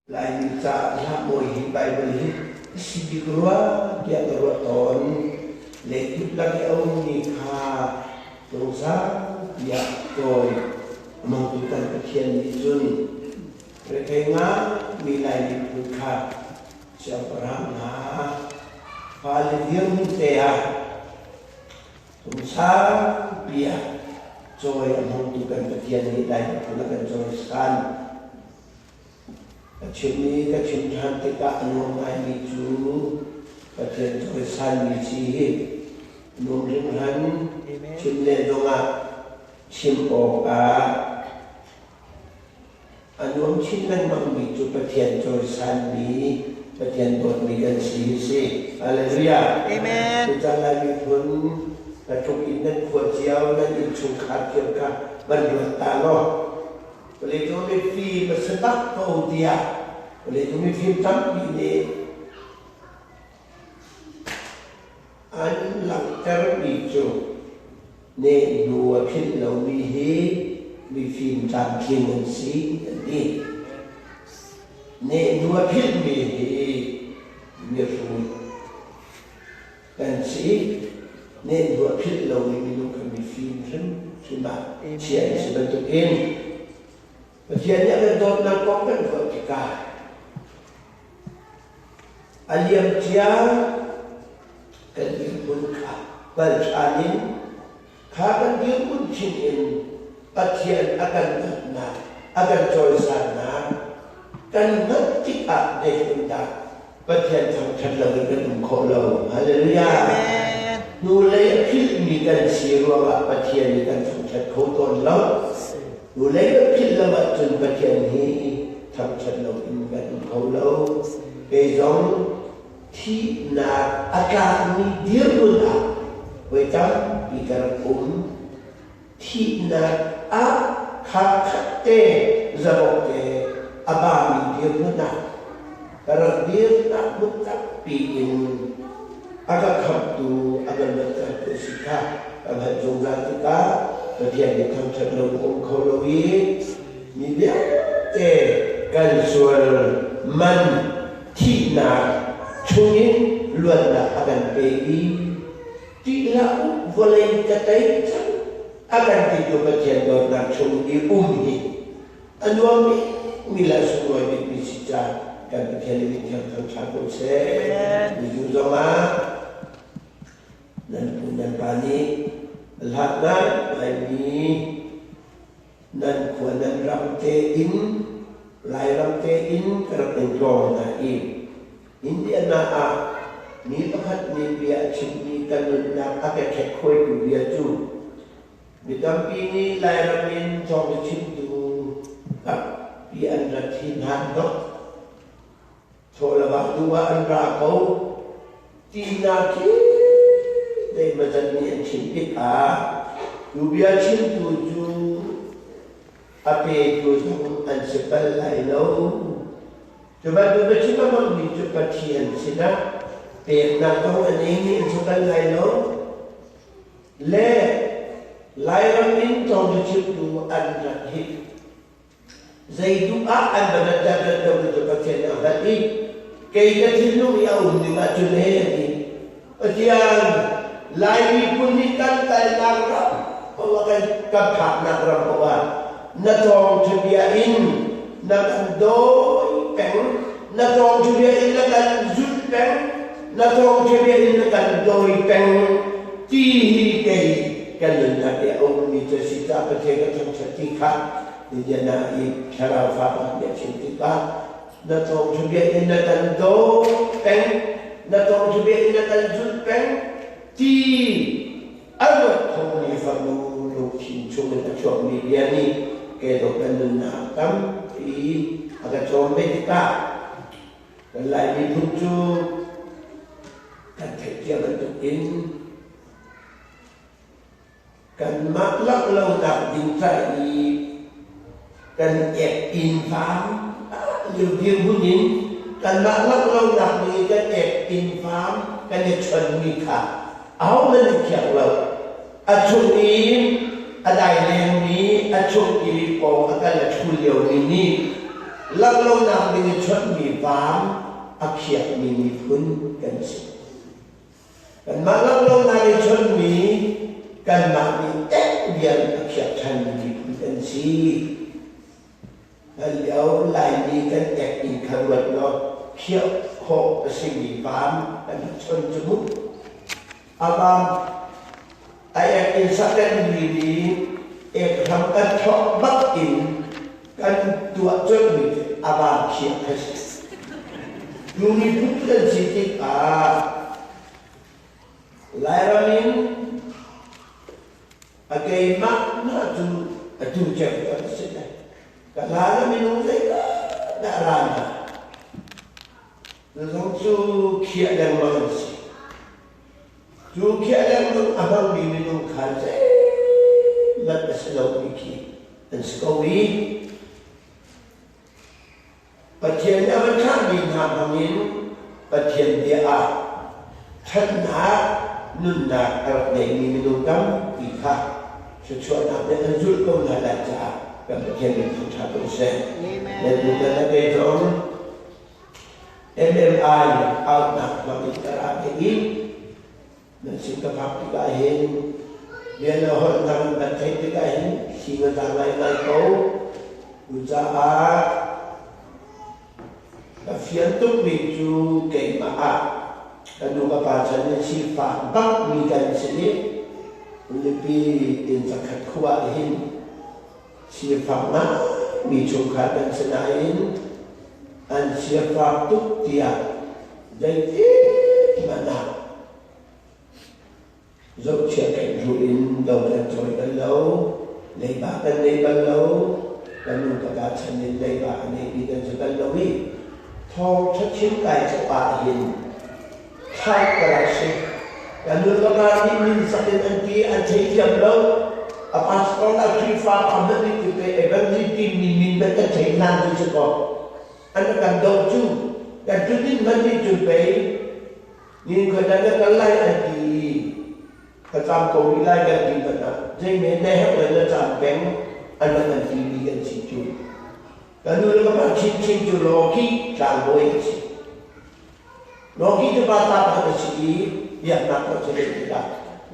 Laimi caah hlah maw hi Baibal hi a si bik rua tiah ka ruah tawn. Leikip lak i a ummi kha zungzal tiah cawi a hmangtu kan Pathian nih cun rethei ngaimi Lai miphun kha siangpahrang hna fale dirhmun te ah zungsangpi ah cawi a hmangtu kan Pathian nih Lai miphun a kan cawisan. Ka chim i ka chim ṭhan tikah a nuam ngaimi cu Pathian cawisanmi si hi nuam hringhran chim le zongah chim awkah a nuam chin lengmangmi cu Pathian cawisanmi Pathian dawtmi kan si hi si. Hallelujah. Amen. Cucaah Lai miphun ka tluk in nan khua cio nan innchungkhar cio kha van ruat ta law Vawleicung mifim a si bak ko tiah vawleicung mifim tampi nih an langhtermi cu nehhnu a philh lomi hi mifim tlamtling an si an ti. Nehhnu a philhmi hi mihrut kan si. Nehhnu a philh lomi minung kha mifim hrimhrim ah chiah an si bantukin Pathian nih a kan dawtnak kong kan ruah tikah a liamcia kan dirhmun kha hngal ṭhan in kha kan dirhmun thin in Pathian a kan dawtnak a kan cawisannak kan hngalh tikah zeitindah Pathian thangṭhat loin kan um khawh lo. Hallelujah! Amen. Hnulei a philhmi kan si ruangah Pathian nih kan thangṭhat kho tawn lo. Hnulei kan philh lo ahcun Pathian hi thangṭhat loin kan um kho lo. Kei zong thihnak a tlakmi dirhmun ah voi tampi ka rak um. Thihnak ah kha te zabok te a bami dirhmun ah ka rak dirnak hmun tampi in a ka khamhtu a kan luattertu a si kha ka hngalh zungzal tikah Pathian nih thangṭhat lo ka um kho lo i mi vialte kan sual man thihnak chungin luatnak a kan pe i Ṭih hlah u, vawlei ka tei cang a kan titu Pathian dawtnak chung i um hi a nuam bikmi le a sunglawi bikmi si caah kan Pathian i min thiang thangṭhat ko seh. Nizu zongah nan pu nan pa nih hlat ngaingaimi nan khua nan ram tein Lairam tein ka rak in tlawng hna i Indiana ah mi pakhat nih bia a chimmi ka nunnak a ka khekkhawitu bia cu mi tampi nih Lairam in thawngṭha chimtu tampi an rat hi hna hnok chawlawah tu ah an ra ko tinak khi zeimawzat nih an chim tikah cu bia chimtu cu a petu zong an si bal lai lo. Cu bantuk biachim a hmangmi cu Pathian sinah peknak kong a neimi an si bal lai lo. Le Lairam in thawngṭha chimtu an rat hi zei duh ah an va rat dah rat lo cu Pathian nih a hngalh i kei ka thinlung i a um ding ahcun he a ti. Pathian Lai miphun nih kan kalnak ram poah kan kan phaknak ram poah na thawngṭha bia in na kan dawi peng na thawngṭha bia in na kan zulh peng na thawngṭha bia in na kan dawi peng ti hi kei kan nunnak i a ummi cu a si caah Pathian ka thangṭhat ti kha Indiana i thlarau fa pakhat nih a chim tikah na thawngṭha bia in na kan daw peng na thawngṭha bia in na kan zulh peng ti a ruat khomi fanu lungthin chungin a chuakmi bia nih kedo kan nunnak tampi a ka cawm ve tikah kan Lai miphun cu kan theih cia bantukin Kanmah langh lonak ding ca i kan ek-inn vaam lio dirhmun in kanmah langh lonak ding i kan ek-inn vaam kan i chonmi kha ahohmanh nih khiak lo. A chung i a dai lengmi, a chung i pawng a kal a ṭhu liomi nih langh lonak ding i chawnh. a khiakmi miphun kan si. Kanmah laklawnak i chonmi kanmah nih ek vial a khiak ṭhanmi miphun kan si. Hlan lio Laimi kan ek in kha ruat law khiah khawh a simi vaam kan rak chon cu mu. A vaam a ek in sak kan mi nih ek hram kan thawk bak in kan tuah colhmi cu a vaam khiah kha si. Cu miphun kan si tikah Lairam in a keimah na cu atu cem kan si lai. Ka hlan ah minung zeidah dah ra hna? Na zong cu khiah lengmang an si. Cu khiah lengmang a hmangmi minung kha zeihmanh a si lomi khi an si ko i Pathian nih a van thlahmi hna hmangin Pathian bia ah ṭhatnak nunnak a rak ngeimi minung tampi kha thluachuahnak nih an zulh ko hna lai caah kan Pathian min thangṭhat ko seh. Nan tutan a kei zong MMI auhnak hmangin ka ra ve i nan sin ka phak tikah hin bia le holh dang kan theih tikah hin thli ka za ngaingai ko. Cucaah ka fian tukmi cu keimah ah ka nu ka pa chan in sifak bakmi kan si i Lipi inn zakhat khua ah hin sifak ngaimi chungkhar kan si nain an sifak tuk tiah zeitik hmanh ah zohchia khenhru in do kan cawi bal lo, leiba kan nei bal lo, kan nu ka pa chan in leiba a neimi kan si bal lo i thawngṭha chim kai cawh ah hin thlai ka rak si. Kan nu ka pa nih min sak in an ti, an theithiam lo. A pastor le Khrihfa pa hmanh nih ti pe evangelist timi min hmanh kan theih hlan ti si kaw an kan doh cu kan tunin hmanh nih cun pei nin khoi dah na kal lai an ti i ka caam ko rih lai kan ti hmanh ah zeime na herh le na caam peng an rak kan timi kan si cu. Ka nu le ka pa chinchin cu lawki tlangbawi an si. Lawki cu pa ta pakhat a si i biaknak tuah cu leh tikah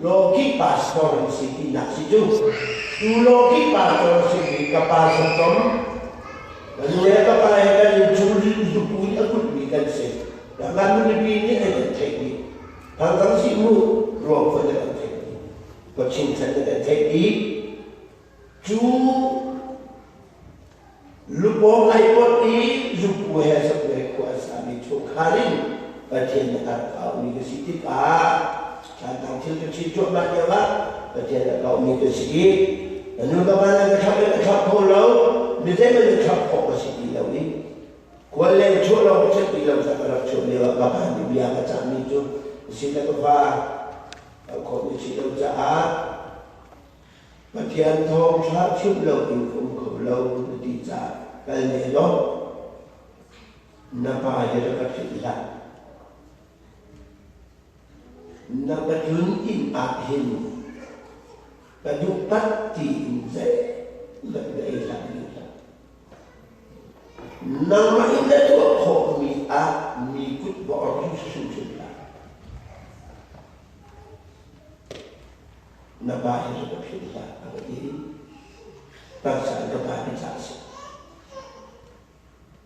lawki pastor an si tinak si cu. Tu lawki pastor a simi ka pa Santom, ka nu le ka pa he kan innchung lupu in a kulhmi kan si. Kan nupi nih an kan theih dih. Thangthang si mu ruang khua na kan theih dih. Kawchin chan na kan theih dih. Cu lupawng ai pot i zupu he sakwe khua a sami chungkhar in Pathian na rak kaumi ka si tikah thantang thil ka chin cuahmah lio ah Pathian a kaumi ka si i ka nu ka pa na ka thlap in a thlap kho lo mi zeihmanh na thlap khawh ka si ti lo i Khual leng chuah lawng ka ti lo ka rak chuah lio ah ka pa nih bia ka cahmi cu sin le ka fa khawh ni si lo caah Pathian thawngṭha chimh lo in ka um kho lo na ti caah kal ne law na pa hi rak ka philh hlah. Na ka tlun inn ah hin ka duh pat tiin zeihmanh na ei hlah ding hlah. Nangmah in na tuah khawhmi ah mi kut va or cu hrimhrim hlah. Na pa hi rak ka philh hlah a ka ti. Taksa in ka pa hi ca a si.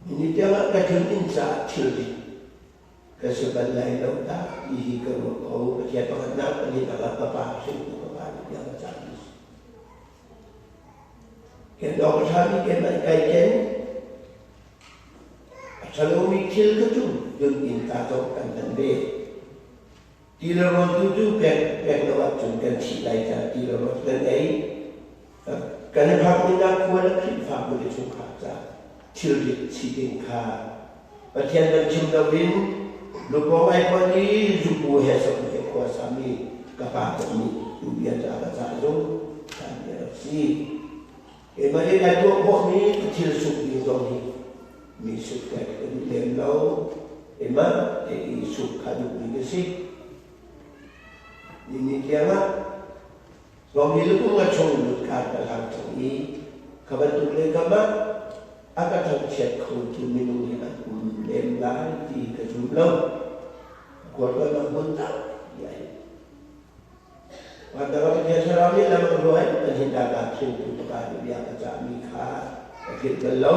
Ni tiang ah ka tlun inn caah thilri ka si bal lai lo dah ti hi ka ruah ko. Pathian pakhatnak pahnihnak ah ka pa hringtu ka pa nih bia ka cahmi a si. Ken awk a ṭhami keimah kai ken. A ṭhalomi thil kha cu dun in ta zong kan hman ve. Ti le rawl tu cu pek pek lo ahcun kan thih lai caah ti le rawl kan ei. Kan i phak nak khua le Khrihfabu le chungkhar caah thilrit si ding kha Pathian kan chim loin lupawng ai pon i zupu he sok he khua sami ka pa kong nih tu bia cu a ka cah zung kan bia rak si. Keimah nih kai tuah khawhmi ka thil suk ding zong hi mi suk kai ka duh lem lo. Keimah te i suk kha duhmi ka si. Ni ni tiang ah Tlawm i lung a chung lut kar ka hlang cang i kha bantuk le kam ah a ka thangchiat khotu minung hi an um lem lai ti ka zum. lo. Khualtlawnnak hmun tampi a hin. Vandang Pathian Thlarau nih lam a hruai, kan hin dah thingtu pakhat nih bia ka cahmi kha ka philh bal lo.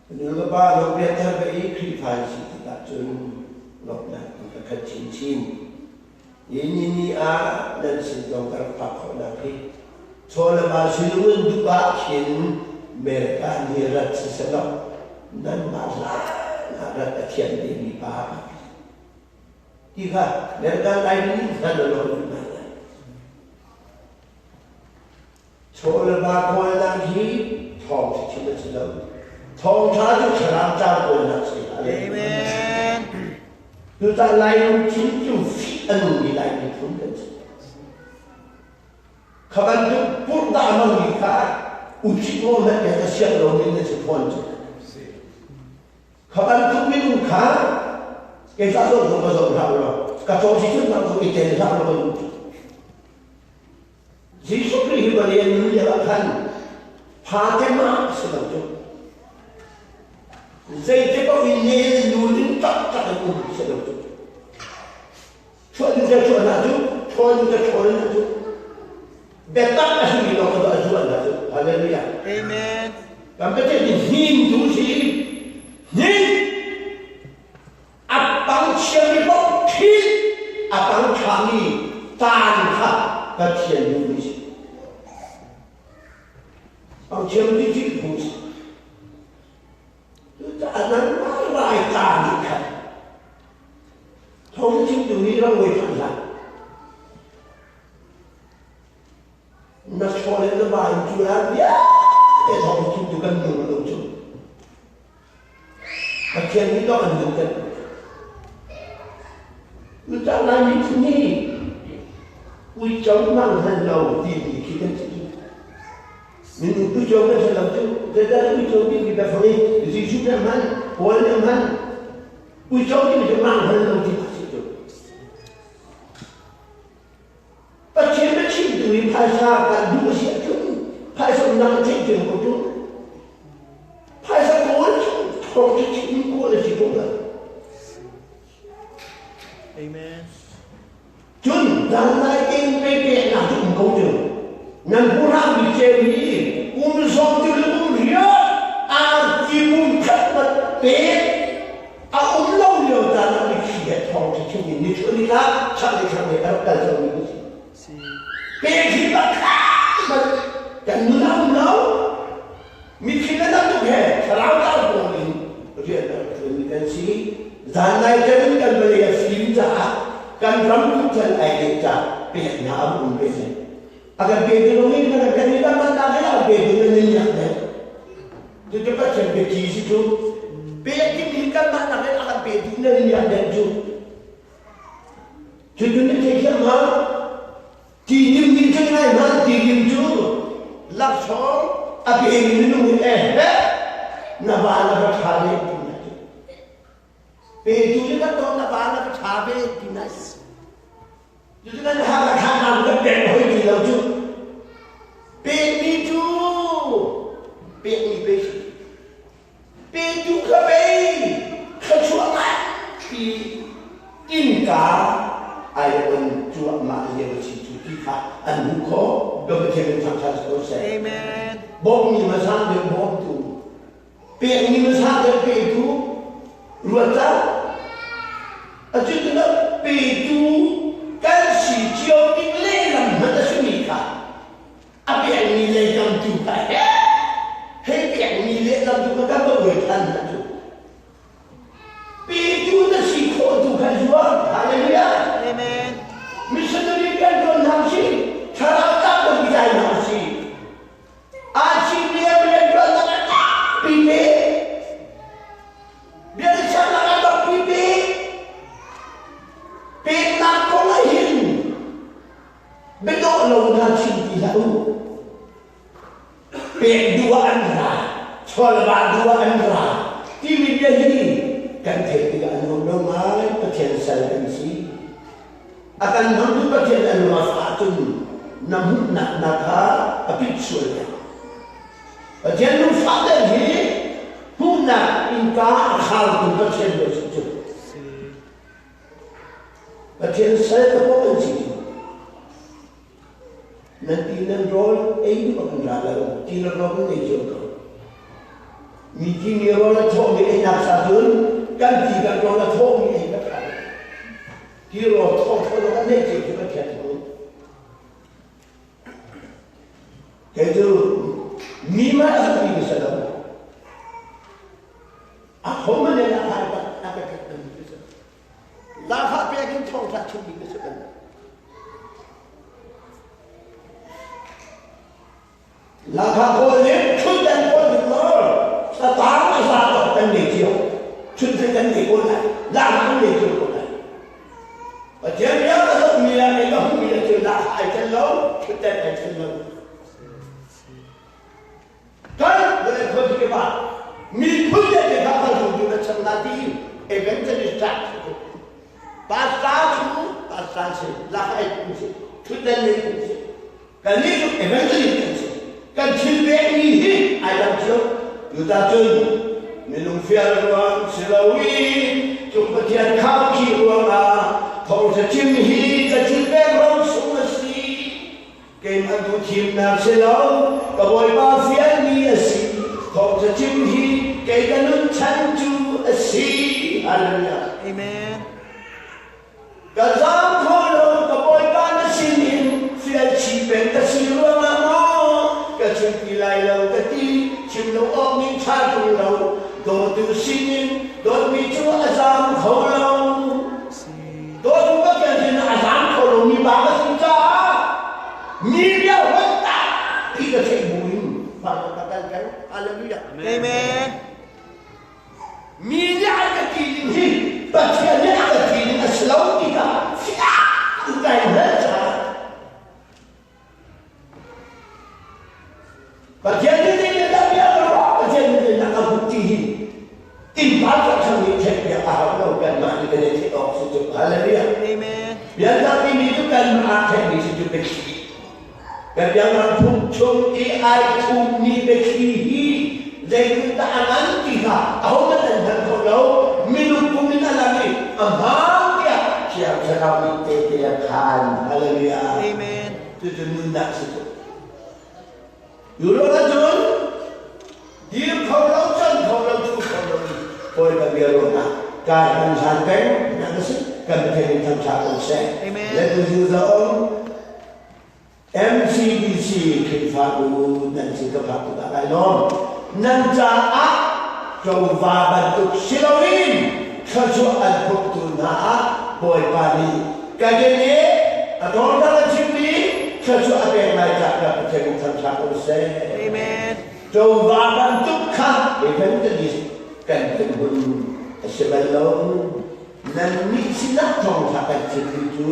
Ka nu le ka pa lawng pianthar ka i Khrihfa an si tikah cun lawmhnak in ka khat chinchin. Hi ni ni ah nan sin zong ka rak phak khawhnak hi chaw le va sinung in duh ah khin America nih rat sisehlaw nanmah hlan ah rat a thiam dingmi pa ka ti kha America Laimi nih hman a lawn duh ngaingai. Chaw le va kawlnak hi thawng chim a si lo. Thawngṭha cu thlarau ca kawlnak si. Amen. Cucaah Lai lungthin cu fih a nungmi Lai miphun kan si. Kha bantuk purhdah a hmangmi kha uchit maw hmanh ka siang lo min na si fawn cu. Kha bantuk minung kha kei fa zong zong ka zoh hlah law ka caw si cun nang zong i tel hlah law ka duh. Jesuh Khrih hi vawlei a nun lio ah khan pha te ma a si lo cu. Zeite paoh in nel nul in taktak in um si lo cu. Chuah cu chuah hna cu, ṭhawl cu ṭhawl hna cu. Biatak a simi lawng kha a zuan hna cu. Hallelujah. Amen. Kan Pathian hi hnim tu si. Hnim a pang chiami paoh thil a pang ṭhami taan kha Pathian duhmi si. Pang chiami cu thil phung si. Cucaah nangmah rai ta nih khan thawng chimtu nih ram ngei hmanh hlah. Na chaw le na va in cu hlan vialte thawng chimtu kan nung lo cu. Pathian nih dawh an nung kan. Cucaah Laimi phun hi uico mang hman lo timi khi kan si. Minung uico kan si lo cu. Zeicahtiah uico timi biafang hi Jesuh nih a hman, Paul nih a hman. Uico timi cu mang hman lo ti a si cu. Pathian biachimtu hi phaisa kan duh a si ahcun phaisa umnak a theih cio ko cu. Phaisa kawl cu thawng cu chim kawl a si ko lo. Amen. Cun zanlai tein peknak cu um ko cu. Nan hurhangmi ceu hi kum sawm cu le kum riat arti pum khat mat pek a um lo lio caan ah mitthli he thawng ṭhiṭhim in nichuah nitlak chaklei thlanglei a rak kal cangmi an si. Pek hi pakhat hmanh kan nun ah um lo. Mitthli le tam tuk he thlarau tlau pawl in rian a rak ṭuanmi kan si. Zanlai tel in kan vawlei a fim caah kan ram kutthal ai deh caah peknak a um ve. A kan petu lawng in kan kan i lamnak he a petu nan in yak deuh. Cucu Pathian biaci si cu. Pek timi kanmah nak in a kan petu nan in yak deuh cu. Cucu na theithiam ma? Tidim nih cun ngai hmanh tidim cu laksawng a pemi minung hi eh he na va na va ṭha ve ti na cu. Petu nih kan dawt na va na va ṭha ve ti na si. Cucu kan ha ka tha na kan pek hoi ti lo cu. Pekmi cu pekmi pe si. Petu kha pei thluachuah nganpi innka ai on cuahmah lio si cu ti kha an hmuh khawh. Ka Pathian in thangṭhat si ko seh. Amen. Bawmmi hmasa deuh bawmtu pekmi hmasa deuh petu ruat cang. Atu cu na petu kan si cio ding lehlam hmanh a simi kha a pekmi lehlam tu kha he hei pekmi lehlam tu kha kan va uai than hna cu. Petu na si khawh tu kha zuam. Hallelujah. Amen. Missionary kan tuan hna si, thlarau tak kan zai hna si. Aa cimmi rianṭuannak a tampi ve. Biakchaknak a tampi ve. Peknak kong ah hin biadawh lo hna chim ti hlah u. Pek duh ah an ra, chawlva duh ah an ra timi bia hi kan theih tikah a nuam lo ngai. Pathian sal kan si. A kan hmangtu Pathian a lung a fah ahcun na hmuhnak hna kha a pit sual lai. Pathian lungfah deuh hi hmuh Hmuhnak innka a khartu Pathian lo si cu. Pathian sal ka pawh an si cu. Nan ti nan rawl ei duh kan ra lo. Ti le rawl kan ei cio ko. Mi ti mi rawl a thawhmi einak sa cun kan ti kan rawl a thawhmi ei ka ṭha. Ti rawl thawh thawh lo kan nei cio cu Pathian thawng. Kei cu mi mah a zummi ka si lo. A hom le a hai bak a ka ṭhat mi ka si. Lahkhah pek in thawngṭha chimmi ka si bal. Lahkhah pawl nih ṭhutdan pawl nih maw thlapaang a za bak kan ngei cio. Ṭhutdan kan ngei ko lai. Lahkhah kan ngei cio ko lai. Pathian bia ka zohmi ah kei ka hmuhmi ah cun lahkhah ai tel lo, ṭhutdan ai tel lo. Kan vawlei khuazing pa miphun vialte kha kal tu na cham la ti evangelist ṭah pastor cu pastor si lak ai kum si ṭhutdan nei kum si kan nih cu evangelist kan si kan thil pekmi hi ai dang cio cuta cun minung fial ruang si lo i cung Pathian khau khi ruangah thawngṭha chim hi ka thil pek ro sung a si. Keimah duh thimnak si lo, ka Bawipa fialmi a si. Thawngṭha chim hi kei ka nun chan cu a si. Hallelujah. Amen. Ka zaam kho lo, ka Bawipa na sinin fial chih peng ka si ruangah maw ka chim ti lai lo ka ti, chim lo awk ning ṭha ṭung lo, dawtu sinin dawtmi cu a zaam kho lo. Dawtu Pathian sin a zaam kho lomi pa ka si caah mi bia holh tak ti ka theih bu in hmai ka kal peng. Hallelujah. Amen. Mi nih an ka ti ding hi Pathian nih a ka ti ding a si lo ti kha fiang kai hngalh caah Pathian nih zeitindah bia ka ruah Pathian nih zeitindah ka hmuh ti hi innpa tuahcang nih theihpiak a hau lo kanmah nih kan i theih awk si cu. Hallelujah. Amen. Biatak timi cu kanmah ah theihmi si cu biathli. Kan biaknak phung chung i ai thummi biathli hi zeitindah a ngan ti kha ahohmanh an hngal kho lo. Minung pum in a lang i a hmaan tiah Thiang Thlarau nih tehte a khaan. Hallelujah. Amen. Cucu nunnak si cu. Europe ahcun dir kho lo, can kho lo, thu kho lo in Bawipa bia ruangah kar kan hlan peng nak a si. Kan Pathian in thangṭha ko seh. Amen. Le tu zong MCBC Khrihfabu nan si ka phak tikah kai lawm. Nan caah ṭova bantuk si loin thluachuah an phuktu hna ah Bawipa nih ka gene a tawlrang a chimmi thluachuah a pek lai caah ka Pathian in thangṭhat ko seh. Amen. Ṭova bantuk kha evangelist kan dirhmun a si bal lo. Nannih sinah thawngṭha kan chimmi cu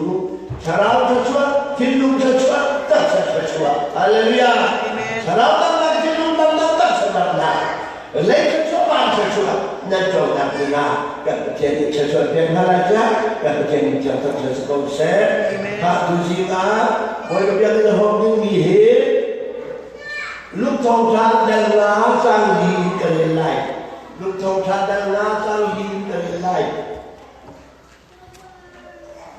thlarau thluachuah, thinlung thluachuah, taksa thluachuah. Hallelujah. Amen. Thlarau damnak, thinlung damnak, taksa damnak, lei thluachuah, van thluachuah nan conak dingah kan Pathian nih thluachuah pek hna lai tiah kan Pathian nih thiang thluachuah si ko seh. Amen. Khah tu zing ah Bawipa biakinn a hawk dingmi hi lungthawngṭha dal nga cang li kan rel lai. Lungthawngṭha dal nga cang li kan rel lai.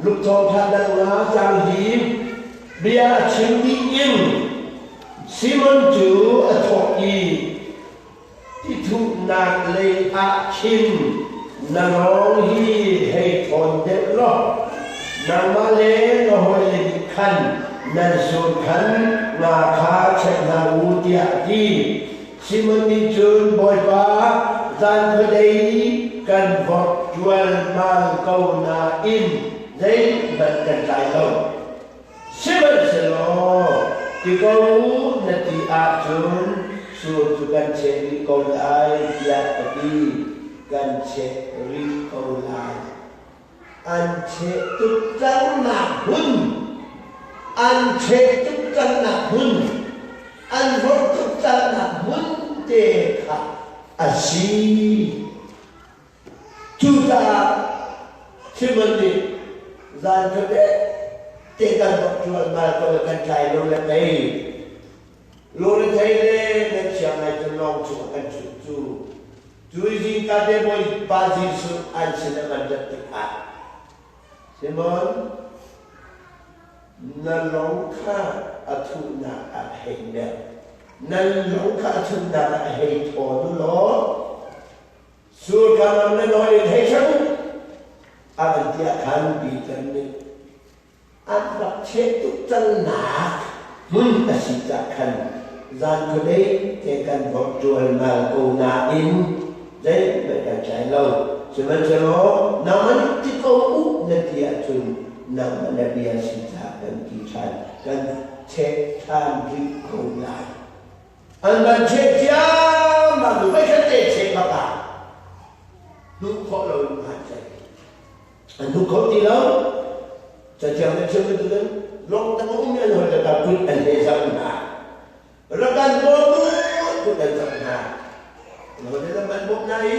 Lungthawngṭha dal nga cang li bia a chim dih in Simon cu a thawh i tithuhnak lei ah khin na rawng hi hei thawn deuh law nangmah le na hawile nih khan nan sur khan nga kha check hna u tiah a ti. Simon nih cun Bawipa, zan khuadei kan vorh ṭualmal ko nain zeihmanh kan tlai lo. Sihmanhsehlaw ti ko u na ti ahcun sur cu kan cheh rih ko lai tiah ka ti. Kan cheh rih ko lai. An cheh tuk cangnak hmun, an cheh tuk cangnak hmun, an vorh tuk cangnak hmun te kha a si. Cucaah Simon nih zan khuate te kan bawk ṭualmal ko le kan tlai lo le pei lurethei le nan chia ngai cu lawng chungah kan ṭhut cu. Cu zingka te Bawipa Jesuh an sin a van rat tikah Simon, na lawng kha a thuhnak ah hei merh. Nan lawng kha a thuhnak ah hei thawn u law surkamam le nawi in hei hrang u. A van tiah khan Peter nih an rak cheh tuk cangnak hmun a si cah khan zan khuadei te kan vorh ṭualmal ko nain zeihmanh kan tlai lo. Sihmanhsehlaw nangmah nih ti ko u na ti ahcun nangmah na bia si caah kan ti ṭhan, kan cheh ṭhan rih ko lai. An van cheh ciammam i voikhat te cheh bak ah hnuh khawh loin an tlaih. An hnu kho ti lo. Cathiang nih chim bantukin lawng tang a ummi an hawi le ka kut an hleh zau hna. Rak kan bawm u kut an zak hna. Hawi le an bawmh hna i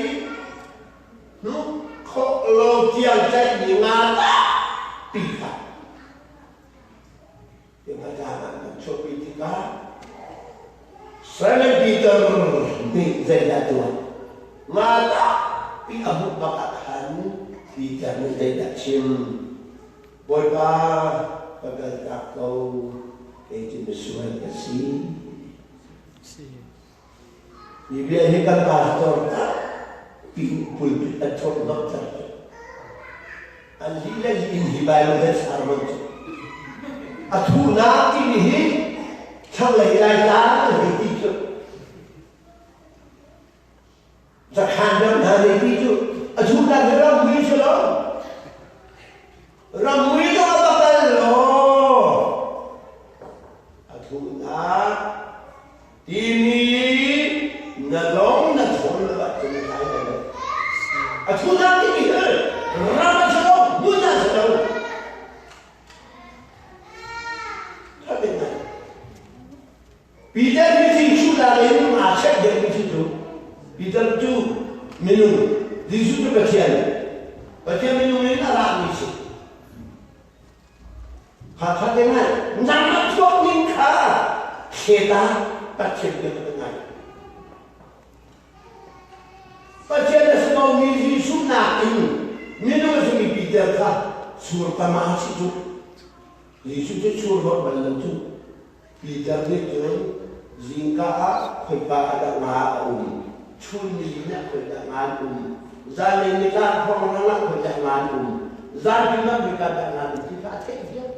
hnu khawh lo tiang tlaihmi nga tampi kha Tiva ah kan chuahpi tikah Simon Peter nih zeidah a tuah? Nga tampi a hmuh bak ah khan Peter nih zeidah a chim? Bawipa, ka kaltak ko, kei cu misual ka si. Hi bia hi kan pastor tampi pulpit an thawt hnawh cang. An lih le lih in hi Bible he sermon cu. A thunak timi hi thlanglei Laitlang an hei ti cu. Zakhan ram hna hei ti cu. A thunak hi rammi si lo. Rammi zong a va kal lo. A thunak Timi na lawng na thawn lo ahcun na tlai lai lo. A thunak timi hi ram a si lo, hmun a si lo. Peter hi Jesuh nakin aa check deuhmi si cu. Peter cu minung, Jesuh cu Pathian. Pathian minung in a rami si. Hakha te ngai nangmah tuak ning kha thleta Pathian bia ka ngai. Pathian a si komi Jesuh nakin minung a simi Peter kha sur tama si cu. Jesuh cu sur hawt bal lo cu. Peter nih cun zingka ah khoika ah dah nga a um, chun nilin ah khoika nga an um, zanlei nitlak thawnghrang ah khoika nga an um, zanrim ah khoika dah nga an um ti kha a theih viar.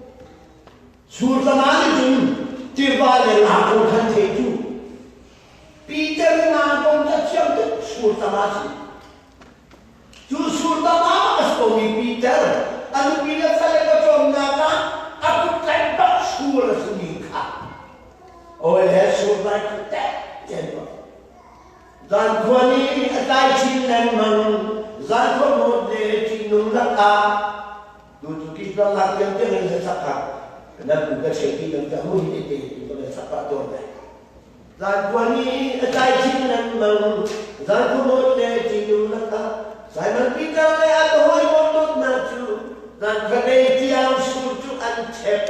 Sur tama nih cun tiva le nga kong khan theih cu. Peter nga kong cu a thiam tuk sur tama si. Cu surtam ah a si komi Peter, a nupi le fale pawcawmnak ah a kuttlaih bak sur a simi kha awi le sur dai cu tek ten bak. Zankhua nih a tlai chin lengmang, zankhua mawt le ṭihnung lakah tu cu kislang lak tiang tiang in sak kha nan pu ka chei ti kan ka hu hi te te ka sak pah tawn lai. Zankhua nih a tlai chin lengmang. Zankhua mawt le ṭihnung lakah Simon Peter le a hawikom dawtnak cu zankhuadei tiang sur cu an ṭhep.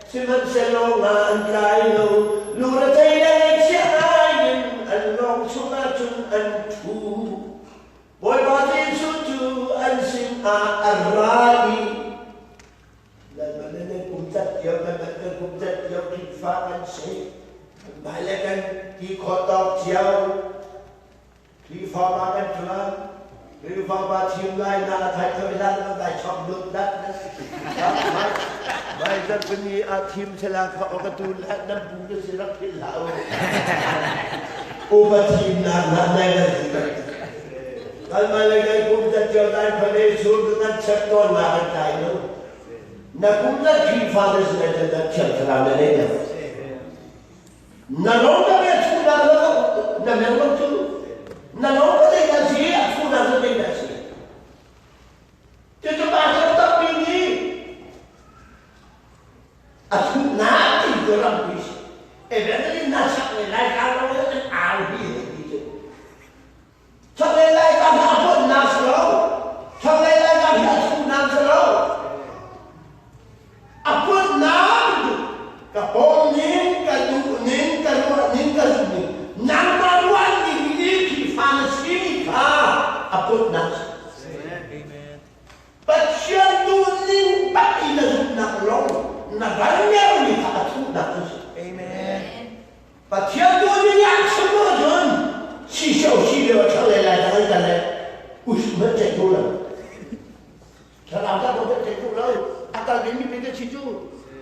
Sihmanhsehlaw nga an tlai lo. Lurethei le ngaihchia ngai in an lawng chungah cun an ṭhu. Bawipa Jesuh cu an sinah a ra i Lalmana kum cat cio kan kan kum cat cio Khrihfa kan si. Kan hmai le kan ti khawh tawk cio. Khrihfa pa kan ṭuan. Khrihfa pa thim lai na thai thoi hlan na vai chok lut dat na. Mai zan pani a thim sela kha o ka tu la nan bu ka si rak phil hlah u. Upa thim na na nai na si kan. Kan mah le kan kum cat cio dai phane sur nan chep tawn na kan tlai lo. Na kum na Khrihfa na si lai na thiang thlarau na nei lo. Na lawng ka me thu na lo na meng lo cu. Na lawng ka dei na si a thu na lo dei na si. Cucu pastor tampi nih a thuhnak ti cu rampi si. Evangelist na sak le lai ka lo an au hi ti cu. Chaklei Laica hna huatnak si lo. Chaklei Laica hi a thuhnak si lo. A huatnak cu ka pawm ning, ka duh ning, ka ruah ning, ka zumh ning, nangmah ruah ning i Khrihfa na simi kha. kutnak. Amen. Pathian duhning bak i na zumhnak lawng na rangermi kha a thuhnak cu si. Amen. Pathian duhning an chim ahcun si sio si lio a ṭhang le lai dang an kal le us hmanh ceih duh lo. Thlarau ta ko ceih duh lo. A kal ding mi te si cu.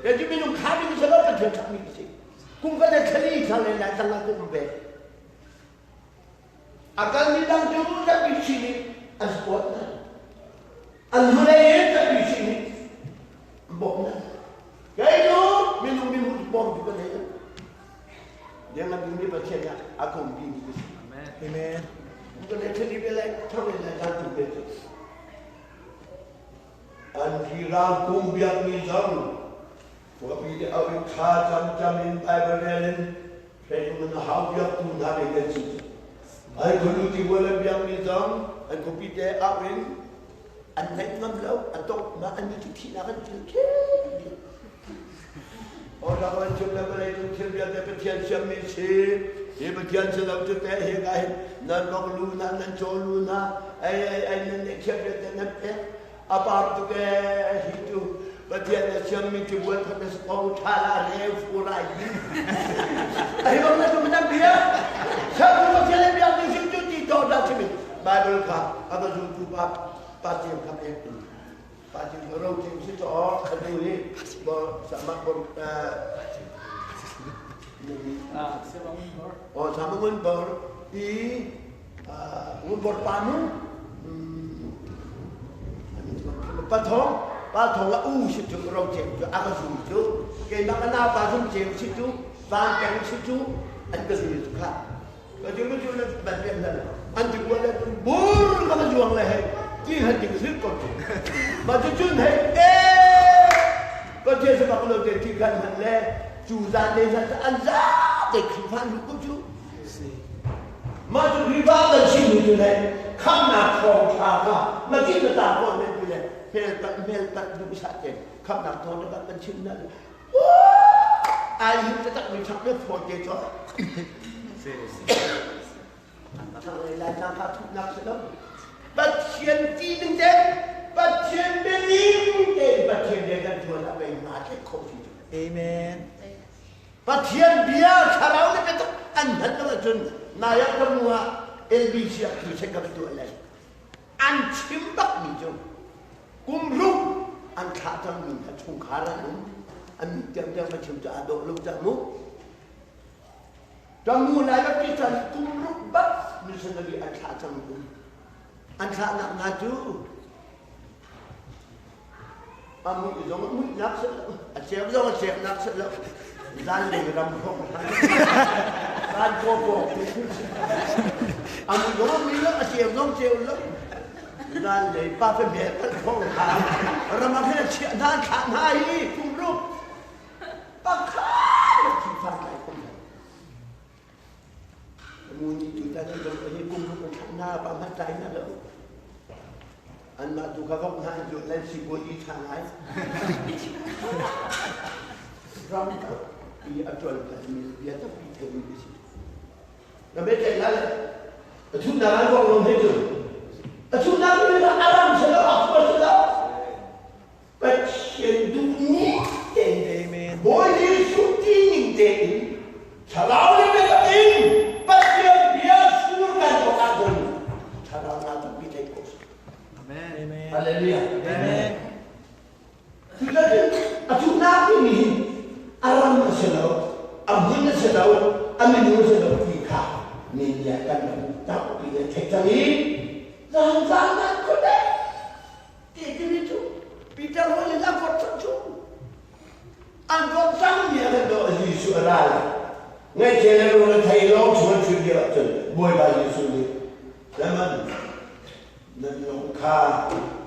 Te cu minung kha mi si lo Pathian ṭhak mi si. Kum ka le thlali thlang le lai dang ah kum ve. A kal mi dang cu tapi si nih an support na. An hnulei in tapi si nih an bawmh na. Kei cu minung mi hmuh bawm tu ka nei lo. Deng a mi Pathian ah a kum pi mi ka si. Amen. Ka le thali be lai thang le lai tu be. An rirang kum biak mi zong Khuapi te au in thla cam cam in Bible rel in hreitlung in a hau biaktu hna ve kan si. Ai khulu ti bual an biak mi zong an khuapi te au in an ngaih ngam lo a tok ma an ni thihnak an thil khe. Ordak an chim le vawlei cung thil vialte Pathian siammi si. Hi Pathian si lo cu te hi ka hin nan bok lu na nan chaw lu na ai ai ai nan ne thiam vialte nan pek a par tuk ee hi cu Pathian na siammi tibual kha na ko tha la re fu rai hi ai bang na tu nan bia sa tu Pathian na bia tu sim tu ti to da chimi Bible kha a ka zum tu pa pa tiam kha pek tu pa tiam kha ro tiam si to kha tu hi bo sama bo o sama ngun bor i ngun bor pa nu Pathawng pathawng a u si cu ro cem cu a ka zum cu keimah ka nau pa zum cem si cu van peng si cu an ka zul cu kha ka cu cu na ban pem na an ti kual le bur ka ka zuang le hei ti han ding zil ko cu ma cu cun hei e ka tia sa bak lo te ti kan han le cu zan le zan an za te Khrihfa lu ko cu Mah cu Khrihfa kan chimmi cu le khamhnak thawngṭha kha macin na ta kawl men ti le hmelpat hmelpat duhsah tein khamhnak thawngṭha kan chim hna ai him taktak mi ṭhak le fawi te cu Laitlang kha thupnak si lo Pathian ti ding te Pathian bianing tein Pathian rian kan ṭuan ah pei naa tlek kho ti Amen. Pathian bia thlarau le biatak an hman lo ahcun nai ah ka mu ah LBC ah crusade ka va tuah lai. An chim bakmi cu kum ruk an thlah cangmi hna chungkhar an um. An tiangtiang va chim cu aa dawh lo cang mu. Tamu lai baptist chan kum ruk bak missionary an thlah cang um. An thlahnak hna cu A muih zong a muihnak si lo, a ceu zong a ceunak si lo. Zanlei ram hrawng zan pawpaw a muih zong a mui lo, a ceu zong ceu lo. Zanlei pa fe mel kan hrawng kha ram ah khin a chiah hna thlah hna hi kum ruk pakhat thi far tlai kum Mu nih tutan an dong hi kum ruk an thlah hna pa hmanh tlai hna lo. Anmah tu kha vok hna an zuat lai sipuazi ṭha ngai. Ram tampi a ṭuan mi bia tampi theimi ka si. Na me tlaih la le a thutnak an vok lo he cu. A thutnak mi kha a ram si lo a khua si lo. Pathian duhning tein Bawi Jesuh tining tein thlarau le biatak in Pathian bia sur kan tuah ahcun thlarau na tampi theih khawh si. Amen. Hallelujah. Amen. Cucaah a cunak timi hi a ram a si lo, a hmun a si lo, a minung a si lo ti kha min le kan ram tampi le theih cang i zan zan ah khuadei Ti timi cu Peter hawi le an vot cang cu. An vot cang mi a kan daw Jesuh a ra lai. Ngaihchia le rul a thei lawng chung an chun lio ahcun Bawipa Jesuh nih Lemon nan lung kha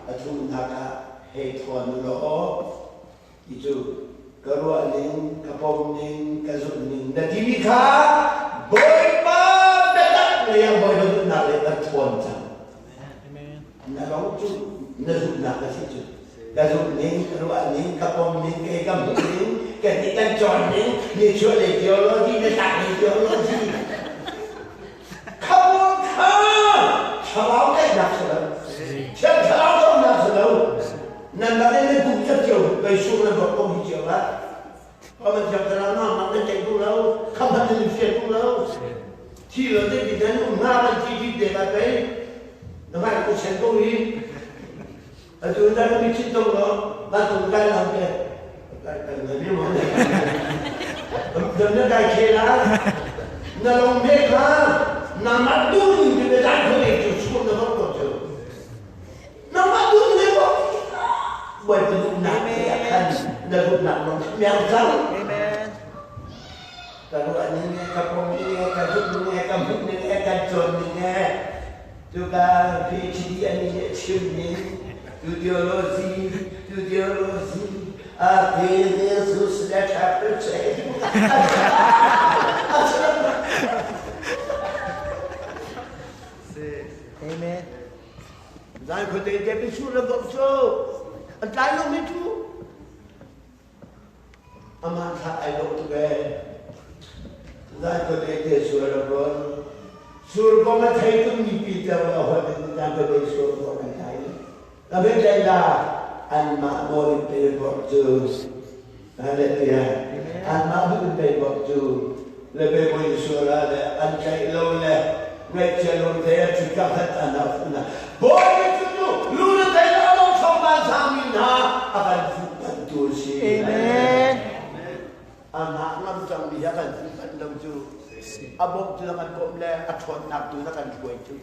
a thuhnak ah hei thawn u law ti cu ka ruah ning, ka pom ning, ka zumh ning na timi kha Bawipa biatak lei ah Bawipa duhnak lei kan thawn cang. Na lung cu na zumhnak a si cu. Ka zumh ning, ka ruah ning, ka pom ning, kei ka hmuh ning, ka nih kan cawn ning, nichuah lei theology, na tlak lei theology. Kha kha thlarau daihnak si lo. Kai sur le bok kong hi cio ah. Paman siang thlarau na mak nan tei tung lo. Kham han nan fian tung lo. Thi lo te ti nan um hna kan thi thi te ka kai. Na ngai ko chen ko hi. Atu na mi chin tong lo. Na tung kai lam ke. Kai kai na ni mo ne. Dam na kai khe la. Na long me kha. Na ma tu ni te dai ko le chu chu na ko chu. Nangmah duh ne maw? Bawipa duhnak te ah khan na duhnak lawng miang cang. Amen. Ka ruah ning he, ka pom ning he, ka zumh ning he, ka hmuh ning he, kan cawn ning he, tuka PhD an nih chim ning, tu theology, tu theology, a Jesus le chapter che. Amen. Zan khuate te bisu le bok cu an tlai lo mi cu amah thla ai dawh tuk ee. Zan khuate te sual a bon. Sur bong a thei tuk mi pi ter la hoi in zan khuate sur bong an tlai. Ka ben tlai la anmah nawl in pe bok cu. Hallelujah. Anmah duh in pe bok cu. Le pe boi sual ah le an tlaih lo le ngaihchia lung te a ṭhut ka khat an a na bawi cu cu lu na thei la lo chong ban sang mi hna a kan fuh bantu si. Amen. Amah ngam cang mi a kan fuh ban lo cu a bawmh tu na kan bawmh le a ṭhawnnak tu na kan hruai cu.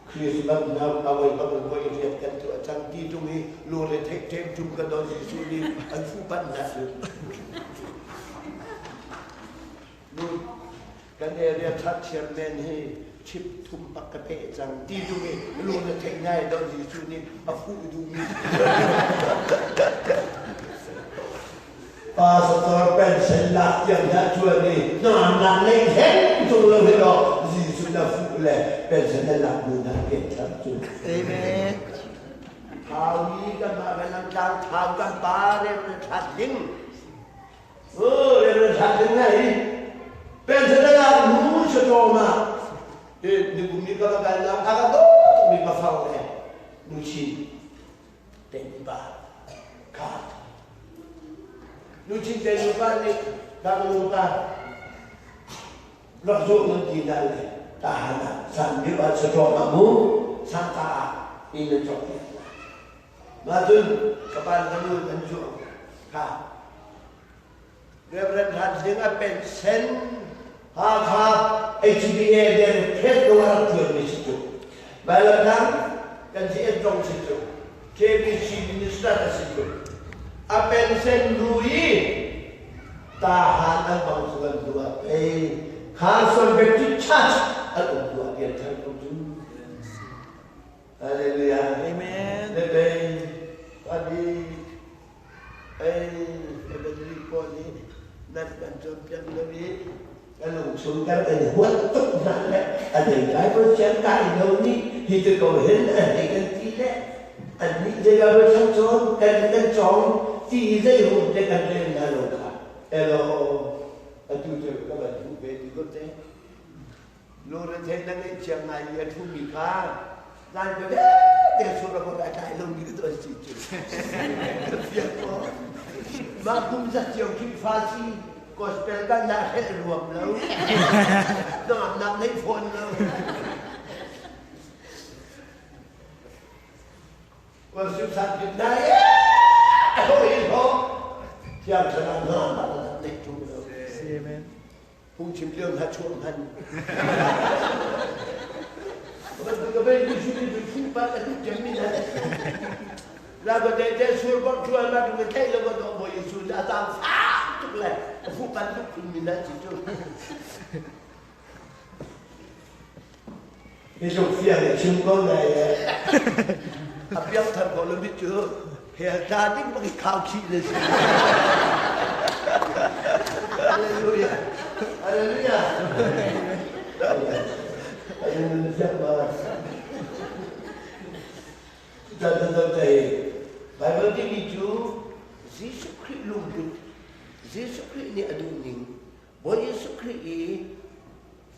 Christmas na awai bang in voi riat kan tuah cang ti tung i lungre theih ṭem kan don Jesuh nih an fuh panh hna cu. Nu kan area that chairman hi chip thum pak ka pe cang ti tung i lungre theih ngai don Jesuh nih a fuh duhmi. Pastor pension lak tiang dah ṭuan i hnangamnak nei theng tung lo hi law Jesuh na fuh le pension na lak hnu na pian ṭhan cu. Amen. Thau i kan mah kan tlang thau kan pa rem na ṭhat ding. Oh, rem na ṭhat ding na hi. Pension na lak hnu sa ma. Ni kum ni ka kal na ka ka mi ka fang le nu chin. Tenupa kha luchin tenupa nih dangnupa rak zawh nan ti na le tahan ah san lio ah saṭawm ah mu san ta ah inn an cawk piak hna. Mah cun ka pa le ka nu an zuah kha Reverend Hlan Zing a pensen Hakha HBA den phet lo a rak ṭuanmi si cu. Vailamtang kan si dong si cu. KBC minister a si cu. A pensen hnu i tahan an bang cu kan hnu ah pei Carson Baptist Church an um hnu ah pian thar ko cu. Hallelujah. Amen. Le pei adi Ei, Evangelic pawl nih nan kan cawnpiak lo i ka lungchung kan in huat tuk hna le a dei Bible siang kai lo nih hi ti ko hin a hei kan ti le annih zei Bible siang cawn kan kan cawng ti i zei rum te kan rel hna lo kha elo atu cu ka van duh ve ti ko te Lungretheih na ngeih cia ngai i a ṭhumi kha zan tete sur a bawk a tlai lomi ka tuan si cu. Ka fiang maw? Mah kum zat cio Khrihfa si gospel kan dah hrelh ruam lo. Hnangamnak nei fawn lo. Worship san pit na e hoi ho thiang thlarau hna na neih ṭung lo. Amen. Phungchim lio hna chuah hman. Ka bei ni su ni fu pa ka tu kem mi na. La ko te te sur bok chuan ma tu ke thei lo ko do bo Yesu la tang fa tuk le fu pan tuk phun mi na chi chu. Hi lung fiang le chim ko nai le. A piang thar ko lo mi cu hell ta ding bak i khau khih le si. Hallelujah. Hallelujah. Hallelujah. Bible timi cu Jesuh Khrih lungput, Jesuh Khrih nih a duh ning, Bawi Jesuh Khrih i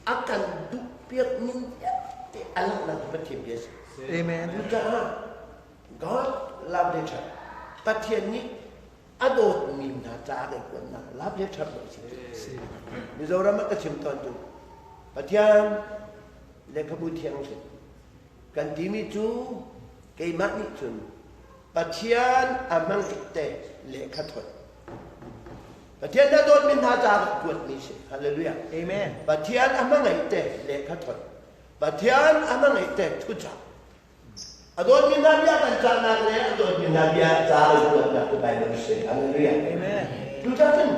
a kan duhpiak ning vialte a langhnak Pathian bia a si. Amen. Cucaah God love letter. Pathian nih a dawtmi hna ca kan kuatnak love letter a si. Mizoram ah ka chim tawn tu Pathian lehkhabu thiang si. Kan timi cu keimah nih cun Pathian a hmang te lehkha thawt. Pathian na dawtmi hna ca kan kuatmi si. Hallelujah. Amen. Pathian a hmangaih te lehkha thawt. Pathian a hmangaih te thucah. A dawtmi hna bia kan cahnak le a dawtmi hna bia ca kan kuatnak cu Bible si. Hallelujah. Amen. Cucacun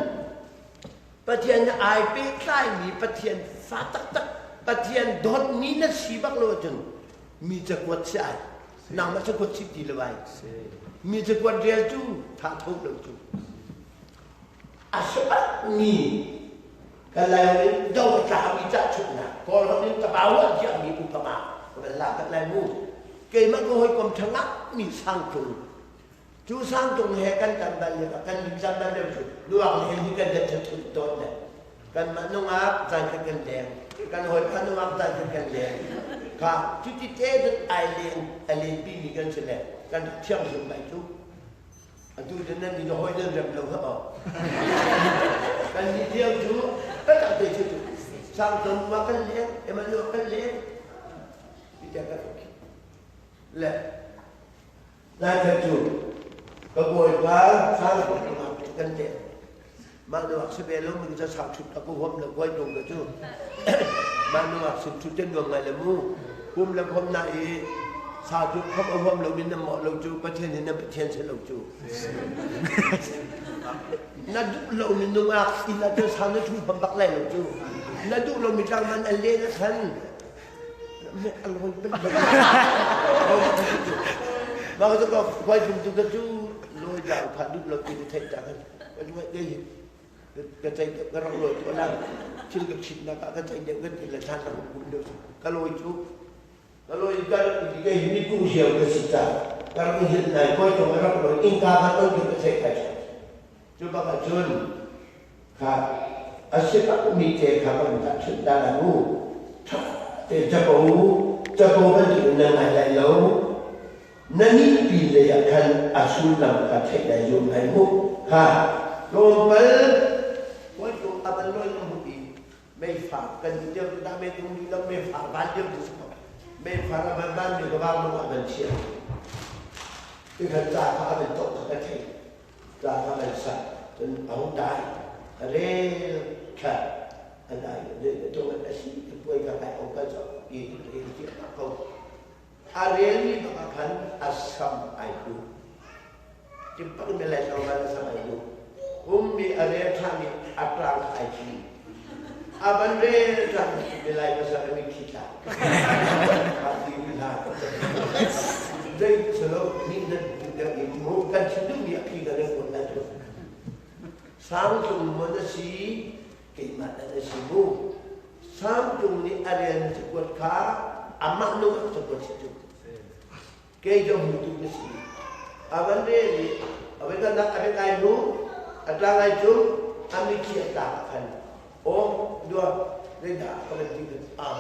Pathian nih ai pehtlaimi Pathian fa taktak Pathian dawtmi na si bak lo ahcun mi cakuat si ai. Nangmah cakuat si ti lo ai. Mi cakuat rel cu tha tho lo cu. A mi kan lai in do tlami cahchunhnak Kawlram in tabawa tiahmi upama kan la kan lai mu. Keimah ka hawikom thangah mi sangtlung Cu sangtung he kan kan bal lio kan lim bal lio cu luak le hi kan dat thut tawn le kanmah nungak zan khat kan leng kan hawipa nungak zan khat kan leng kha cuti te cun ai leng a lenpi mi kan si le kan thiang hlim mai cu atu cu nan ni hawi nan rem lo ha kan ni lio cu kan te cu sangtung ma kan leng Emmanuel kan leng ti kan le Laikhat cu ka bawipa sangput nungak nih kan teh. Mah nungak si ve lo mi ca sang ṭhut ka huam lo kawi tung ka cu. Mah nungak sin ṭhut te nuam ngai le mu. Pum le khom na i sa cu khom a huam lo mi na mawh lo cu Pathian hi na Pathian si lo cu. Na duh lo mi nungak inn ah cun sang na ṭhu huam bak lai lo cu. Na duh lo mi tlangman an len a khan. Mah cu ka khuai phun tu ka cu lawi dang phan duh lo ti theih ta kan ka ceih deuh ka rak lawi tu lang thil ka chit nak ah ka ceih deuh kan ti le than rak um deuh ka lawi cu ka lawi ka rak ti ka hi mi ku hiau ka si ta ka rak hil nai koi tong ka rak lawi innka ka ton ka theih kai cu bak ah cun Kha a si bakmi te kha kan tahchunh ta lai mu. Ṭha tein capo capo bantukin na ngai lai lo. Na nih pin lei ah khan a sullam kha theih lai zuam lai mu. Kha tlawmpal hawikom a van lawi na hmuh i meifar kan ti lio dah mei tung dih lo meifar van lio ti si ko. Meifar a van van mi ka vang lung ah van chiah. Tikhan ca kha a van tok kha ka theih. Ca kha kan sak cun a hung dai a rel kha a dai tung a si ti puai ka kai ong ka zo i rel ti a ko a rel mi bak ah khan a sam ai du timpak mi lai lo ban sam ai du um mi a rel tha mi a tlang ai thi a ban rel tlang mi lai pasal mi thi tla a ti mi hla dei salo ni nan Kan chim duhmi a phi ka kan kuat lai cu. Sangtlung maw na si, keimah dah na si mu. Sangtlung nih a rian cakuat kha amah nungak cakuat si cu. Kei cu hmutu ka si. A van rel i a voi khat a bek ai hnu, a tlang ai cung, a mitthli a tlak ah khan, aw dua, zeidah ka van ti kan ah,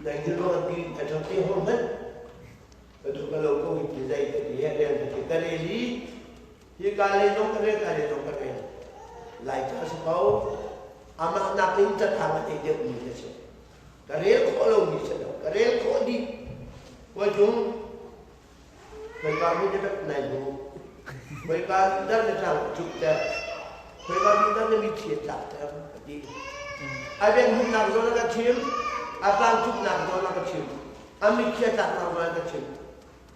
nai ni ruang an ti, a ṭhang te hong hmanh. Ka duh ka lo ko hi ti zei ka ti he rel ka ti ka rel i hi ka le zong ka rel ka le zong ka rel lai ca si ko amah nakin catang a ei deuh mi ka si ka rel khawh lo mi si lo ka rel khawh dih Khuai cung khoika mi na rak nai hnu khoika dar na tlang cuk ter khoika mi dar na mi thli tlak ter ka ti a beng humnak zawn a ka chim a tlang cuknak zawn a ka chim A mitthli a tlak nak ruang ka chim.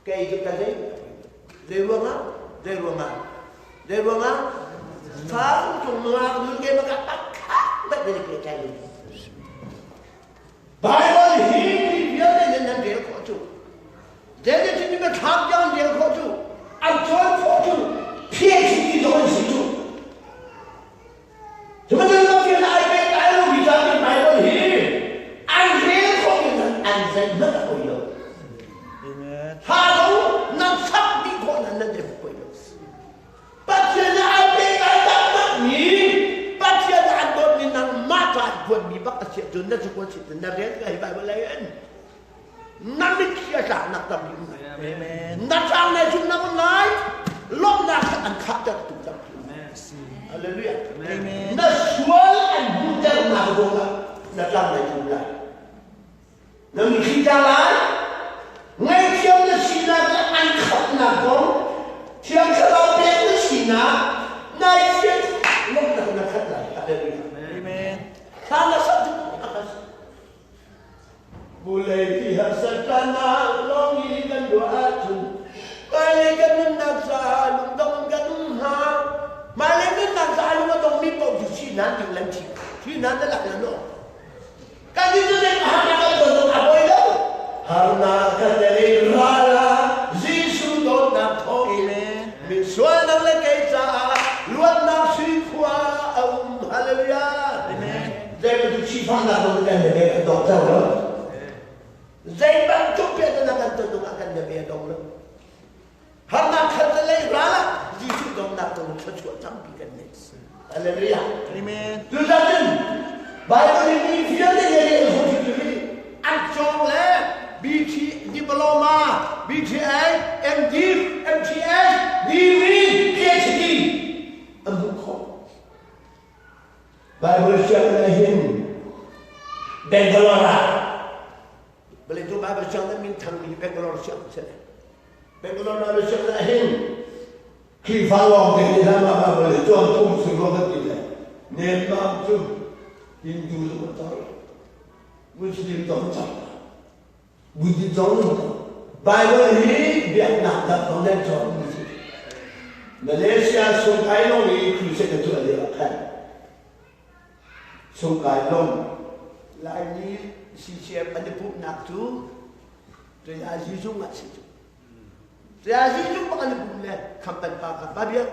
Kei cu ka zei zei ruangah zei ruangah zei ruangah sang cung nungak nun ke maka pakhat bat ne ke kai lu. Bible hi mi vialte nan nan rel khawh cu. Zeiti cun ma thlak tiang rel khawh cu. An cawn khawh cu. PhD zong an si cu. Cubantuk in ai pehtlai lomi zapi Baibal hi an rel khawh in an zeihmanh a poi lo. Hla lo nan sak dih khawh nan nan rel poi lo. Pathian nih ai pehtlai taktakmi Pathian nih an dawtmi nangmah ca an kuatmi bak a si ahcun na cu kuat si na rel ka hi Baibal ai en. Na mitthli a tlaknak tampi um lai. Amen. Na tlang nai zumhnak um lai. Lawmhnak he an khahter tu tampi um lai. Hallelujah. Amen. Na sual an hmuhternak ruangah na tlang nai zum lai. Na mitthli tla lai. Ngaihthiam na sinak le an khamhnak kong Thiang Thlarau pek na sinak nai thian lawmhnak na khat lai. Hallelujah. Amen. Thla na sak cu a kan Vulei ti harsatnak lawng i kan ruah ahcun hmailei kan nunnak caah lungdong in kan um hnga. Hmailei nunnak caah lung a dongmi paoh cu thihnak ding lan thi. Thihnak na lak lan awk. Kan nih cu zei harnak kan ton zong a poi lo. Harnak kan tel i ral ah Jesuh dawtnak thawngin Amen. misual nang le kei caah luatnak sui khua a um. Hallelujah. Amen. Zei bantuk sifahnak zong kan le kan dawt cang lo. Zei bantuk piahtana kan ton zong ah kan le a dong lo. Harnak khat le lei ral ah Jesuh dawtnak zong thluachuah tampi kan nei. Hallelujah. Amen. Cuzacun Bible in mi vialte nih an zumh cu an cawng le BT diploma, BTA, MD, MTS, DV, PhD an hmuh khawh. Bible sianginn ah hin Bangalore ah vawleicung Bible sianginn min thangmi Bangalore sianginn si. Bangalore Bible sianginn ah hin Khrihfa lawng te nih hlan ah Bible hi cawn phung si rua kan ti le nemmam cu Hindu zong an tar, Muslim zong an tar, Buddhist zong an tar. Bible hi biaknak dang zong nan cawn mi si. Malaysia sungkai lawng i crusade a tuah lio ah khan sungkai lawng Laimi CCM an i pumhnak cu Tuiazi zung ah si cu. Tuiazi zung bak an i pum le khampan pa kha pa biak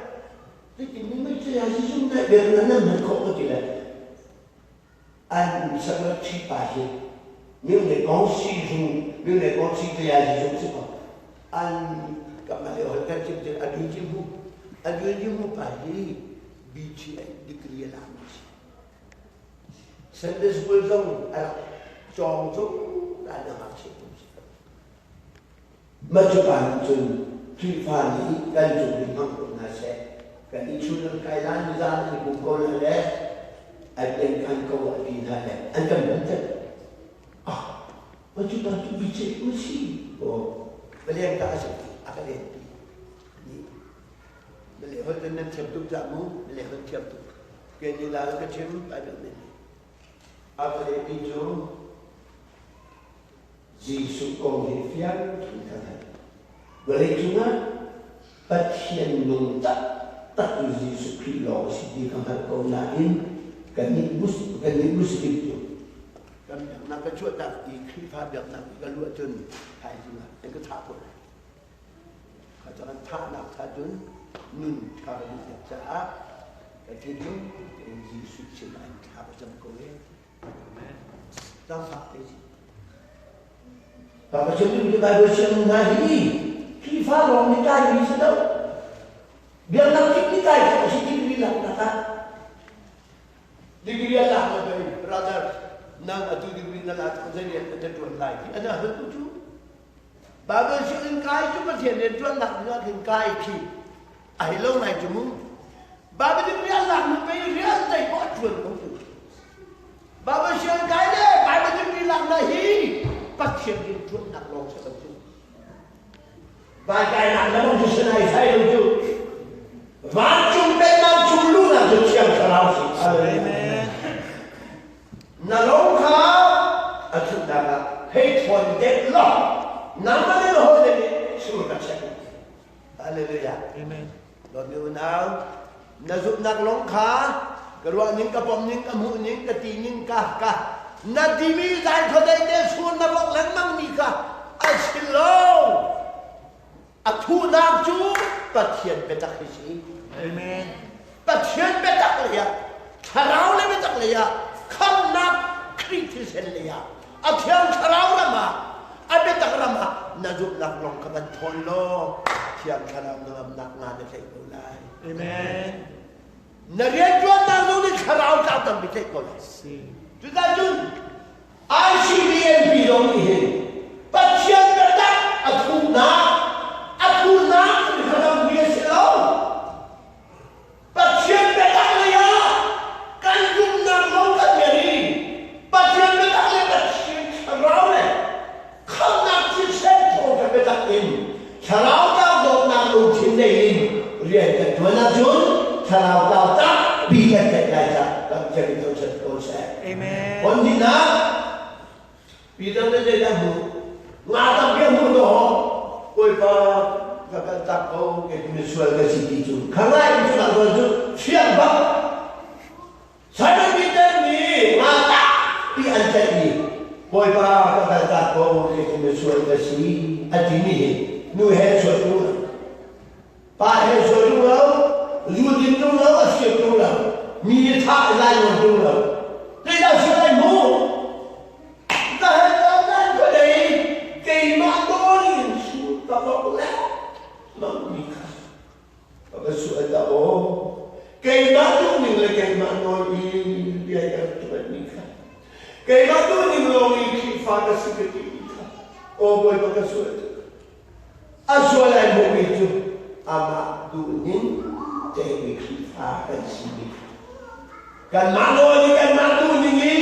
titin mi tuiazi zung na biak na nan hman khawh ko ti le an secretary pa hi myo le kong si zung myo le kong si tuiazi zung si ko an kamah le hol kan chim tin adu ji mu adu ji mu pa hi BTA degree a la mi si Sunday school zong a rak cawng zung an na ngakchia kum si. Mah cu pa nih cun Khrihfa nih kan cung in hmang ko hna seh. Kan i chun an kai lan nizan an kum ko la le an kan kan ko a ti hna le an kan hman cang. Ah, mah cu pa cu bice mu si. Oh, palian ka a si a ka len pi. Male hol nan thiam tuk dah mu, male hol thiam tuk. Ke ni la ka chim ai deuh men. A ka lehmi cu Jesuh kong hi fiang in ka hngalh. Vawlei cungah Pathian nung taktak cu Jesuh Khrih lawng a si ti ka hngalh ko nain kannih kannih Muslim cu kan biaknak ka chuahtak i Khrihfa biaknak i ka luh ahcun thaizing ah an ka thah ko lai. Kha kan thahnak kha cun nun kha ka duh deuh caah ka thinlung tein Jesuh sinah in thla ka cam ko e. Zaangfah te si. Bapa chim mi Bible siang hna hi Khrihfa lawng nih kai mi si lo. Biaknak kip nih kai khawh si degree laknak ah. Degree a lak na pei brother nang atu degree na lak zei rian na ṭuan lai ti ana hal tu cu Bible sianginn kai cu Pathian rian ṭuannak ding ah khin kai khi a hei lo ngai cu mu. Bible in rian lak nu pei rian zei poah ṭuan ko cu. Bible sianginn kai le Bible degree lak na hi Pathian rian ṭuannak lawng si lo cu. Vai nak na cu sinai sai lo cu. Vancung pennak chung luhnak cu Thiang Thlarau si. Amen. Na lo kha a thutnak ah hei thawn deuh law nangmah le na hawile nih sur ka check. Hallelujah. Amen. Dawtmi unau, na zumhnak lawng kha ka ruah ning, ka pom ning, ka hmuh ning, ka ti ning ka ka na timi zai khuadei te sur na vok lengmang mi kha a si lo. A thuhnak cu Pathian biatak hi si. Amen. Pathian biatak lei ah, thlarau le biatak lei ah, khamnak Khrih thisen lei ah, a thiang thlarau ram ah, a biatak ram ah na zumhnak lawng kha van thawn law thiang thlarau na ngamnak nga na tlaih ko lai. Amen. Na rianṭuannak zong nih thlarau tlau tampi tlaih ko lai. Cuticun ICBMP zong nih hin Pathian biatak. Thlarau tlau tampi kan tlaih lai cah kan Pathian nih thangṭhat ko seh. Amen. Hon dihnak Peter nih zeidah hmuh? Nga tampi a hmuh dawh. Bawipa ka kal tak ko kei misual ka si ti cu. Kha ngai in cu nak cu fiang bak. Simon Peter nih nga tampi an tlaih i Bawipa ka kal tak ko kei cu misual ka si a timi hi nu he sual ṭung lo. Pa he sual ṭung lo, zu din ṭung lo, a siat ṭung lo, mi thah lai nawn ṭung lo. Zeidah sual ai hmuh? Keimah nawl in sur ka bok le mangmi kha ka va sual dah aw. Keimah duhning le keimah nawl in bia ka rak tuanmi kha keimah duhning lawng in Khrihfa ka si ka timi kha aw Bawipa ka sual tuk. A sual ai hmuhmi cu amah duhning tein Khrihfa kan si mi kha kanmah nawl i kanmah duhning i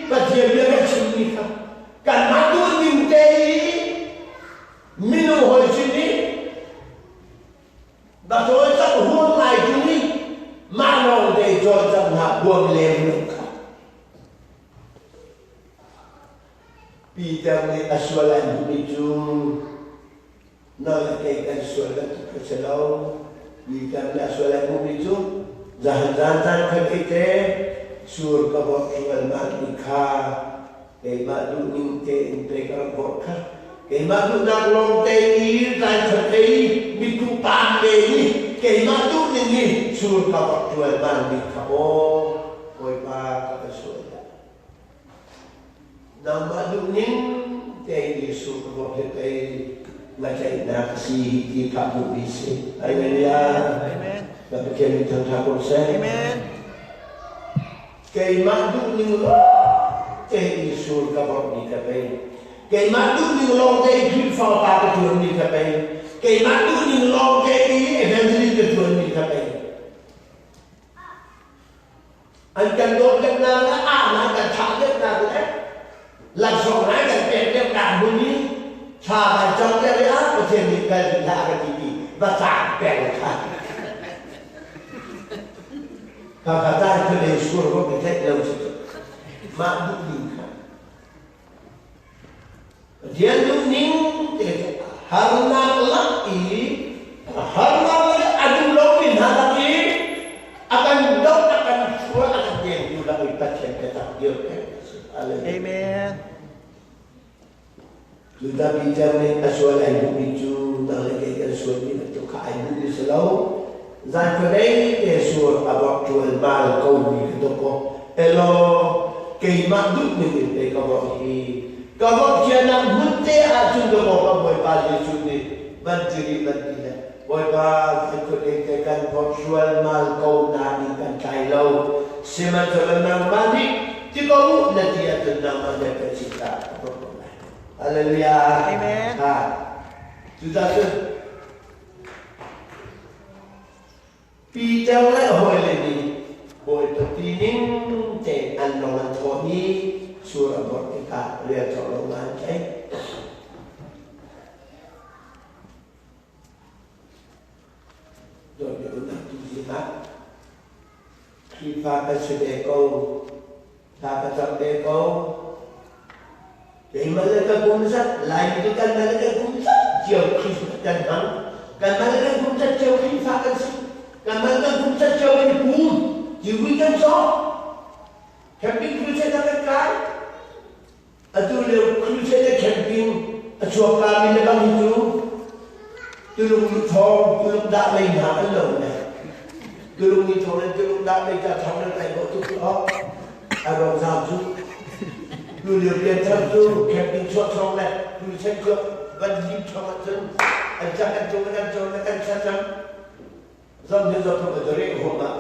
Pathian bia kan chimmi kha kanmah duhning te i minung hawi sin i va cawlcangh huam ngai ṭung i mah lawng te i cawlcangh hna huam lem lo kha Peter nih a sual ai hmuhmi cu nang le kei kan sual bantuk kha si lo. Peter nih a sual ai hmuhmi cu zahan zan caan khat ei te sur ka vorh sualmal kha keimah duhning tein pei ka rak vorh kha keimah duhnak lawng te i tlai khat ei mitkuh paam ve i keimah duhning i sur ka vorh ṭualmal mi kha aw Bawipa ka ka sual dah. Nangmah duhning tein Jesuh ka bawmh hi pei na tlaihnak a si ti kha hmuhmi si. Hallelujah. Amen. Na Pathian min thangṭhat ko seh. Amen. Keimah duhning lawng tein Jesuh ka bawmhmi ka pei. Keimah duhning lawng tein Khrihfa upa ka ṭuanmi ka pei. Keimah duhning lawng tein evangelist ka ṭuanmi ka pei. An kan dawt deuhnak le ahnak kan thah deuhnak le laksawng ngai kan pek deuhnak hmun i thla kan cawngter i ah Pathian nih kal ding hlah a ka ti ti va caang peng kha. Kha kha caan kha le sur ko ka theih lo si cu. Mah duh ning kha. Pathian duhning te cu harnak lak i harnak lak i a duh lomi hna lak i a kan doh a kan hruai a kan vengtu lak i Pathian biatak dir peng a si. Hallelujah. Amen. Judah Peter nih a sual ai duhmi cu nang le kei kan sualmi bantuk kha ai duhmi si lo. Zan khuadei te sur a bawk ṭualmal ko mi ka dawk ko. Elaw, keimah duh ning in pei ka bawk hi. Ka bawk cianak hmun te ahcun ka bawk a Bawipa Jesuh nih van tiri van ti le Bawipa zan khuadei te kan bawk ṭualmal ko nain kan tlai lo. Sihmanhsehlaw nangmah nih ti ko u na ti ahcun nangmah nih kan sin ta ka bawk ko lai. Hallelujah. Amen. Ha. Cucaah cun Peter le a hawile nih Bawipa tining tein an lung an thawh i sur a vorh tikah rian cawk lo an tlaih. Dawtmi unau tu zingah Khrihfa kan si ve ko, thla ka cam ve ko. Keimah le ka kum zat, Laimi cu kanmah le kan kum zat cio Christmas kan hmang. Kanmah le kan kum zat cio Khrihfa kan si. Kanmah le kan kum zat cio kan i pum. Civui kan cawk. Camping crusade ah kan kai. Atu lio crusade le camping a chuak kami le bang hi cu Tuluk nih thawng, Tuluk dah lei hna an lo ne. Tuluk nih thawng in Tuluk dah lei ta thawng nan kai bawh tuk awk. A rong zam cu. Tulio pianthar cu camping chuah thawng le crusade chuah van lim thawng ahcun an cak an cung an cawm le kan thlacam. Zam hin zam thawng a re huam ah.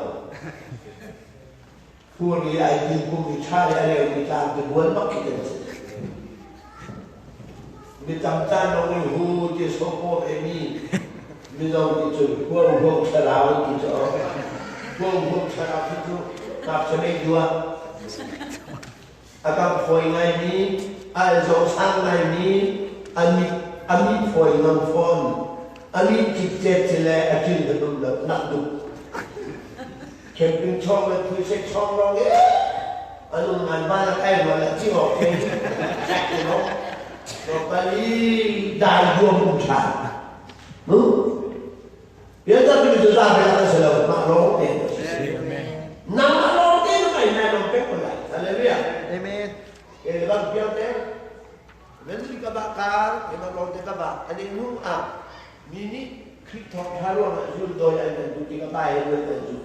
Fur i ai ti kum i ṭha le a reu mi tlang ti buan bak khi kan si. Mi tam caan lawng i hu ti sawpaw ve mi Mizo nih cun huam huam thlarau an ti cu huam huam thlarau khi cu ngakchia mei dua a kam fawi ngaimi a al zong sang ngaimi a mit a mit fawi ngam fawn a mit cikcet le a cil hmanum lo nak duh. Camping chong le phuisek chong lawng i an um ngan van a kai rual ah ci awk ke tlawmpal i dai huam um ṭhan. Mu? Pianthar timi cu zapi lak a si lo, mah lawng te a si. Nangmah lawng te na ngai nai lawng pek ko lai. Hallelujah. Amen. Ke le bang piang te. Nan ka ba kar, ke bang lawng te ka ba. Ani nu ah mi nih Khrih thawngṭha ruangah zul dawi an kan duh tikah ba he ruat kan zul.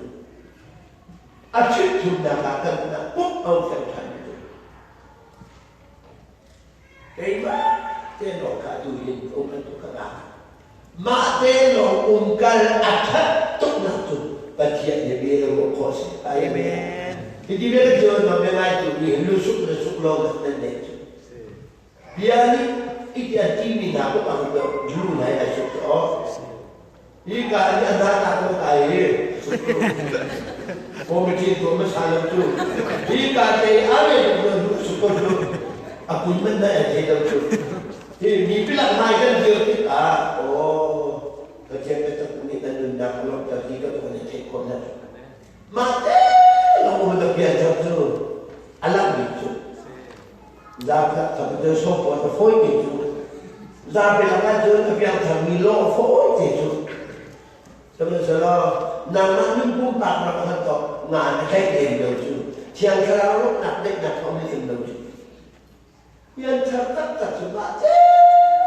A chimchungnak ah kan ah pumh au kan ṭhan tu. Keimah te lawng kha tu hin um an tu ka ngah. Mah te lawng umkal a ṭhat tuknak cu Pathian nih bia le ruah khawh a si. Amen. Hiti bia cu na bia ngai tu nih lusuk le suk lo nan neih cu. Bia nih iti a timi hna ko ang do lu nai ai suk to. Hi ka ni a na ta ko kai hi. Committee ko ma sa lo cu. Hi ka te a ve ko lu suk ko cu. A kun man na ai thei lo cu. Hi mi pilak nai kan dir tikah aw Pathian biatak nih nan nunnak a lawmhter ti ka tuan i theih khawh na mah te lawng um na bia cang cu a lang bik cu zapi lak cu sawpawn a fawi te cu zapi lakah cun a piangthar mi lawh a fawi te cu sihmanhsehlaw nangmah nun pumpak rak hman to nga na tlaih lem lo cu thiang thlarau rawknak daihnak thawng lem lo cu Pianthar taktak cu mah te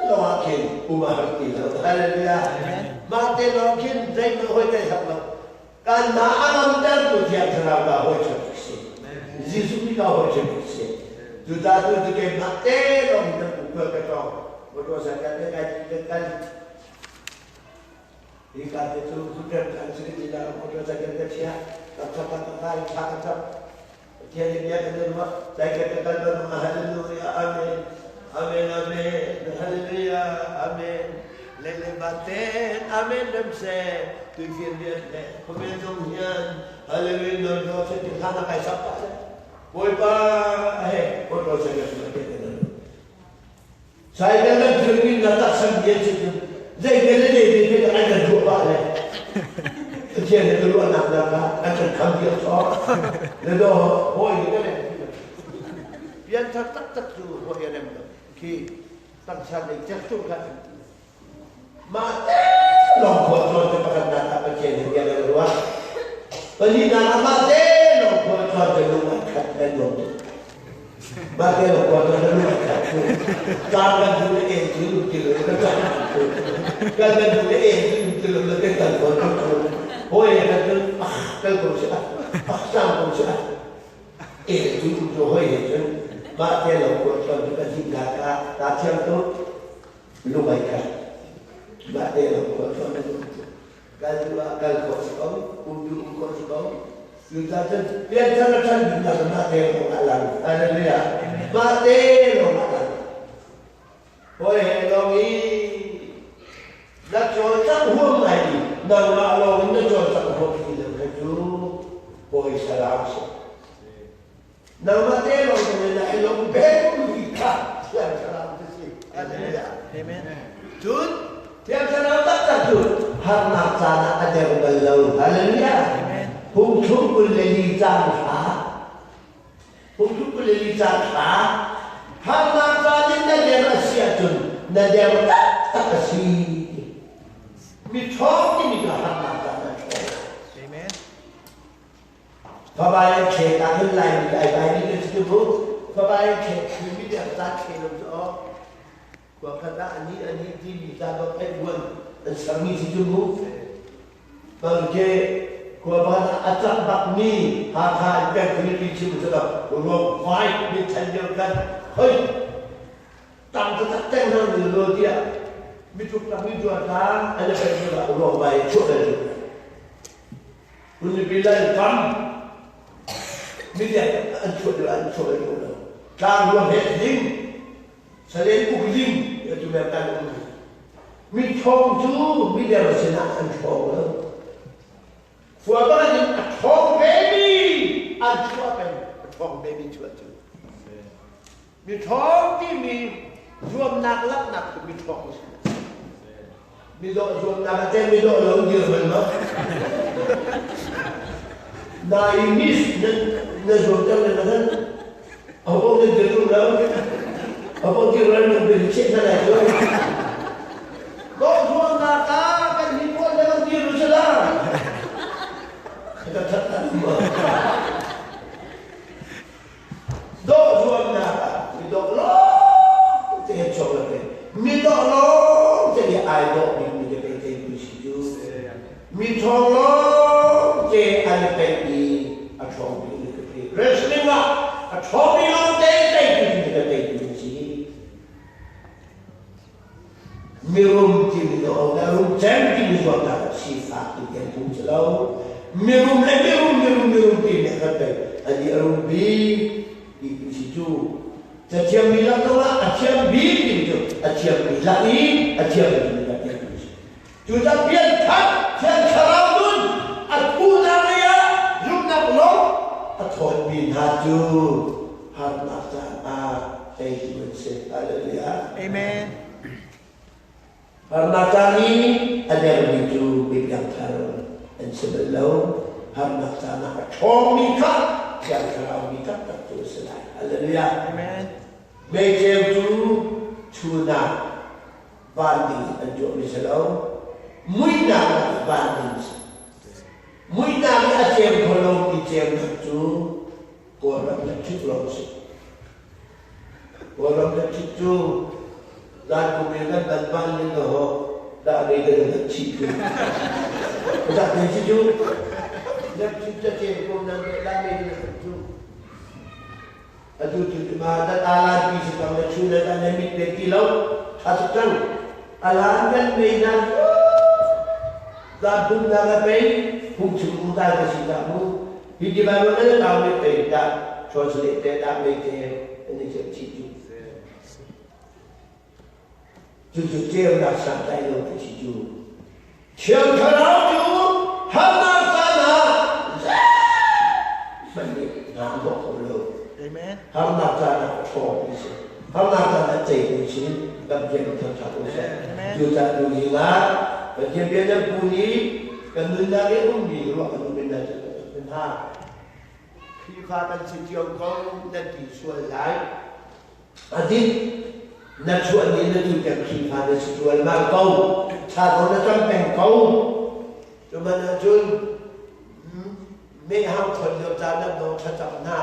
lawng ah khin um a har ti lo. Hallelujah. Mah te lawng khin zeihmanh hawi kan herh lo. Kanmah a ngamtertu Thiang Thlarau ka hawi ṭha bik si. Jesuh nih ka hawi ṭha bik si. Cucaah tu cu keimah te lawng hin kan khual ka tlawng. Motorcycle le kai kan kal. Hi ka te cu hutrem kan si ti la motorcycle ka chia. Ka thap ka kai tha ka thap. Pathian nih bia kan ruah lai ka kal bang hallelujah amen amen amen hallelujah amen lele baten amen rem se tuifian rian le khawvel zong hian hallelujah non lo se ti hla na kai sak pa le bawipa he kontrol se ka su te te Sai kan kan thilmi na taksan bia cu zei te le le te te an kan ruah pah le Pathian nih ruahnak na kha an kan kham piak sawh le do hawi nih kan pianthar taktak cu hawi a rem lo khi taksa lei cektu kha mah te lawng khua cawn cu pakhatnak ah Pathian nih bia kan ruah palinak ah mah te lawng khua cawn cu lung an khat kan nuam tuk mah te lawng khua cawn cu lung an khat cu car kan duh le en cu ti lo kan cak cu kan kan duh le en cu ti lo le kan kan khon cu hawi kan cun ah kal ko si ah ah sang ko si ah en cu cu hawi he cun mah te lawng khua cawn cu kan him ka ta thiam tuk Lung ai khat. Mah te lawng khua chuah na duh cu. Kal duh ah kal khawh si ko, um duh um khawh si ko. Cucaah cun pianthar a ṭhan biknak cu mah te lawng ah lang. Hallelujah. Mah te lawng ah lang. Hawi he lawng i na cawlcangh huam lai i nangmah lawng in na cawlcangh huam ti lo kha cu hawi salam si. Nangmah te lawng in na i lawm peng kha Thiang Thlarau cu si. Hallelujah. Amen. Cun Thiang Thlarau taktak cu harnak caan ah a der bal lo. Hallelujah. Amen. Phungthlum 24 caang hra. Phungthlum 24 caang hra. Harnak caan in na der a si ahcun na der taktak a si. Mi ṭhawng timi cu harnak caan ah ṭhawng. Amen. Fabai khek ah hin Laimi ai baimi kan si ti mu. Fabai khek thlimi nih a caan thle lo cu aw. Khua khat ah ani ani timi ca dawt ai buan an sermi si cu mu. Bangke khua pakhat ah a cak bakmi Hakha in peng community chim cu lo ruang vai min than lio kan hoi tang taktak teng hna ni lo tiah mitluk tak mi tuar tlang an i peng ruang vai chuah bel Khualipi Lalkam milian an chuah deuh an chuah bal ko lo. Tlangruang he ling, salen uk ling atu le kan um. Mi ṭhawng cu mider sinah an ṭhawng lo. Khua pakhat in a ṭhawng vemi an chuah peng, a ṭhawng vemi chuah cu. Mi ṭhawng timi zuamnak laknak cu mi ṭhawng si. Midawh zuamnak a tel midawh lo dirhmun maw? Na i miss na zuamter le na hlan. Aho nan dir tung lo. Aho dir lo nan bin cheh hna lai cu. Dawh zuamnak ah kan hi pawl le kan dir u sila. Ka that ta ma. Dawh zuamnak ah mi dawh lawng te he chuak lo pe. Mi dawh lawng te nih ai dawh bik mi te pe te tu si cu. Mi ṭhawng lawng te an i peih i a ṭhawng bik mi ka pe. Wrestling ah a ṭhawng mi lawng te teitu mi ka teitu an si. Mirum timi na um le rum cem timi zuamnak ah sifak ti kan phung si lo. Mirum le mirum mirum mirum timi a kan pek. Ani a rum bik ti tu si cu. Cathiam mi lak zongah a thiam bik timi cu a thiam mi lak i a thiam mi kan ti tu si. Cucaah pianthar Thiang Thlarau nun a thuhnak lei ah zumhnak lawng a thawnmi hna cu harnak caan ah teitu an si. Hallelujah. Amen. Harnak caan i a dermi cu mi piangthar an si bal lo. Harnak caan ah a ṭhawngmi kha Thiang Thlarau mi taktak cu a si lai. Hallelujah. Amen. Meiceu cu chun ah van ding an tuahmi si lo. Muihnak ah van ding si. Muihnak i a ceu kho lomi ceunak cu Kawlram le ṭhit lawng si. Kawlram le ṭhit cu zan kum in kan ban van ning na ho dah mei kan kan chih cu. Dah mei si cu lep ṭhit ca ceu ko nan dah mei kan cu. Atu cu ma dat alan pi si kang le chu le dan le mit pe ti lo tha tuk cang. Alan kan mei nan zan pum na ka pei phung chim um tai ka si ta mu. Hi ti ba lo na tau me pei da translate te da mei te ani chem chi chu. Cucu ceunak santlai lo ti si cu. Thiang Thlarau cu harnak caan ah zeihmanh nih hna an hnawh kho lo. Amen. Harnak caan ah a ṭhawng ti si. Harnak caan ah ceitu si kan Pathian thangṭhat u sih. Cucaah tuzing ah Pathian bia nan pu nih kan nunnak i ummi ruah kan um in nan hna. Khrihfa kan si cio ko nan ti sual lai. A dik, na chuah ni na tu tiang Khrihfa na si ṭualmal ko, thla ko na cam peng ko. Cuman ahcun mehhang thon lio caan ah dawh thlacam hna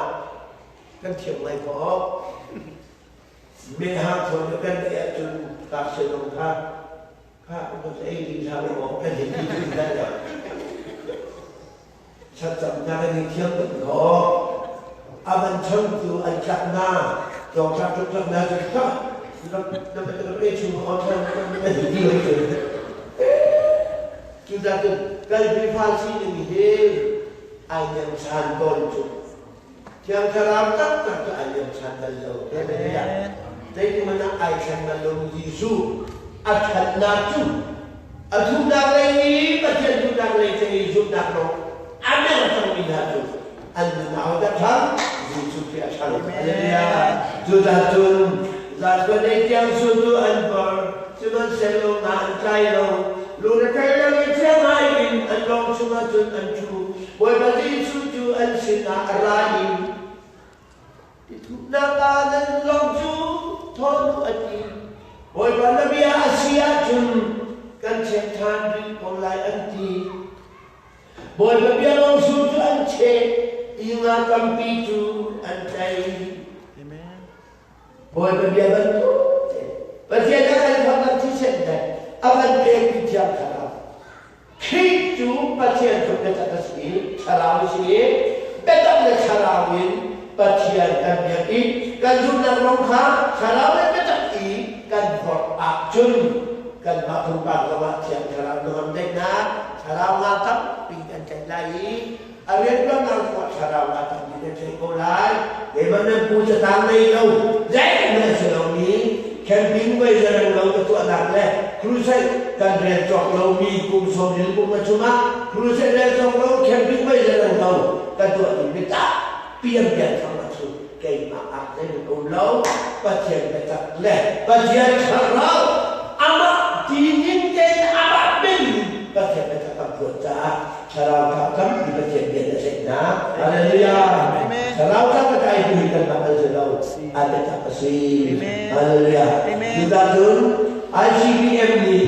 kan thiam ngai ko. Mehhang thon lio kan neih ahcun ngakchia kha kha ei ding hlah u kan hei ti ṭun lai lo. Thlacamnak in i thiam tuk ko. A van changtu an tlak na, tlawngtlak tuk tlak na cu tlak na pe chung on na ti hoi cu. Cucaah cun kan Khrihfa sining hi ai nem chan tawn cu. Thiang Thlarau taktak cu ai nem chan bal lo. Amen. Zeitik ah ai thlen bal lo Jesuh a ṭhatnak cu a thuhnak lei i Pathian duhnak lei cang i zumhnak lawng a mer cangmi hna cu an nunau dah ṭhang Jesuh Khrih a ṭhang. Hallelujah. Cucaah cun zaankuan ei tiang sun cu an por, sihmanhsehlaw nga an tlai lo. Lungre lo i thiang ngai in an lawng chungah cun an ṭhu. Bawipa Jesuh cu an sinah a ra i Tithupnak ah nan lawng cu thawn u a ti. Bawipa na bia a si ahcun kan chek ṭhan rih ko lai an ti. Bawipa bia lawng su cu an cheh i nga tampi cu an tlaih. Amen. Bawipa bia bantuk tein Pathian a kan khamh thisen le a kan pekmi Thiang Thlarau Khrih cu Pathian cu biatak a si i Thlarau a si i biatak le Thlarau in Pathian kan biak i kan zumhnak rom kha Thlarau le biatak i kan vorh ahcun kanmah pumpak zongah Thiang Thlarau hnangam daihnak Thlarau nga tampi kan tlaih lai i a rianṭuannak zongah Thlarau nga tampi nan tlaih ko lai. Keimah nan pu catang nei lo zeihmanh a si lomi camping voi zarang lo ka tuahnak le crusade kan rel cawk lomi kum sawmril kum a chungah crusade rel cawk lo camping voi zarang lo ka tuah ding mi tampi an pian thang a chu keimah ah zeihmanh um lo. Pathian biatak le Pathian Thlarau amah tining tein amah min Pathian biatak kan phuan caah Thlarau kha tampi Pathian bia. rian a tlaih hna. Hallelujah. Thlarau tlang a tlaitu hi kanmah kan si lo. A biatak a si. Hallelujah. Cucaah cun ICBM nih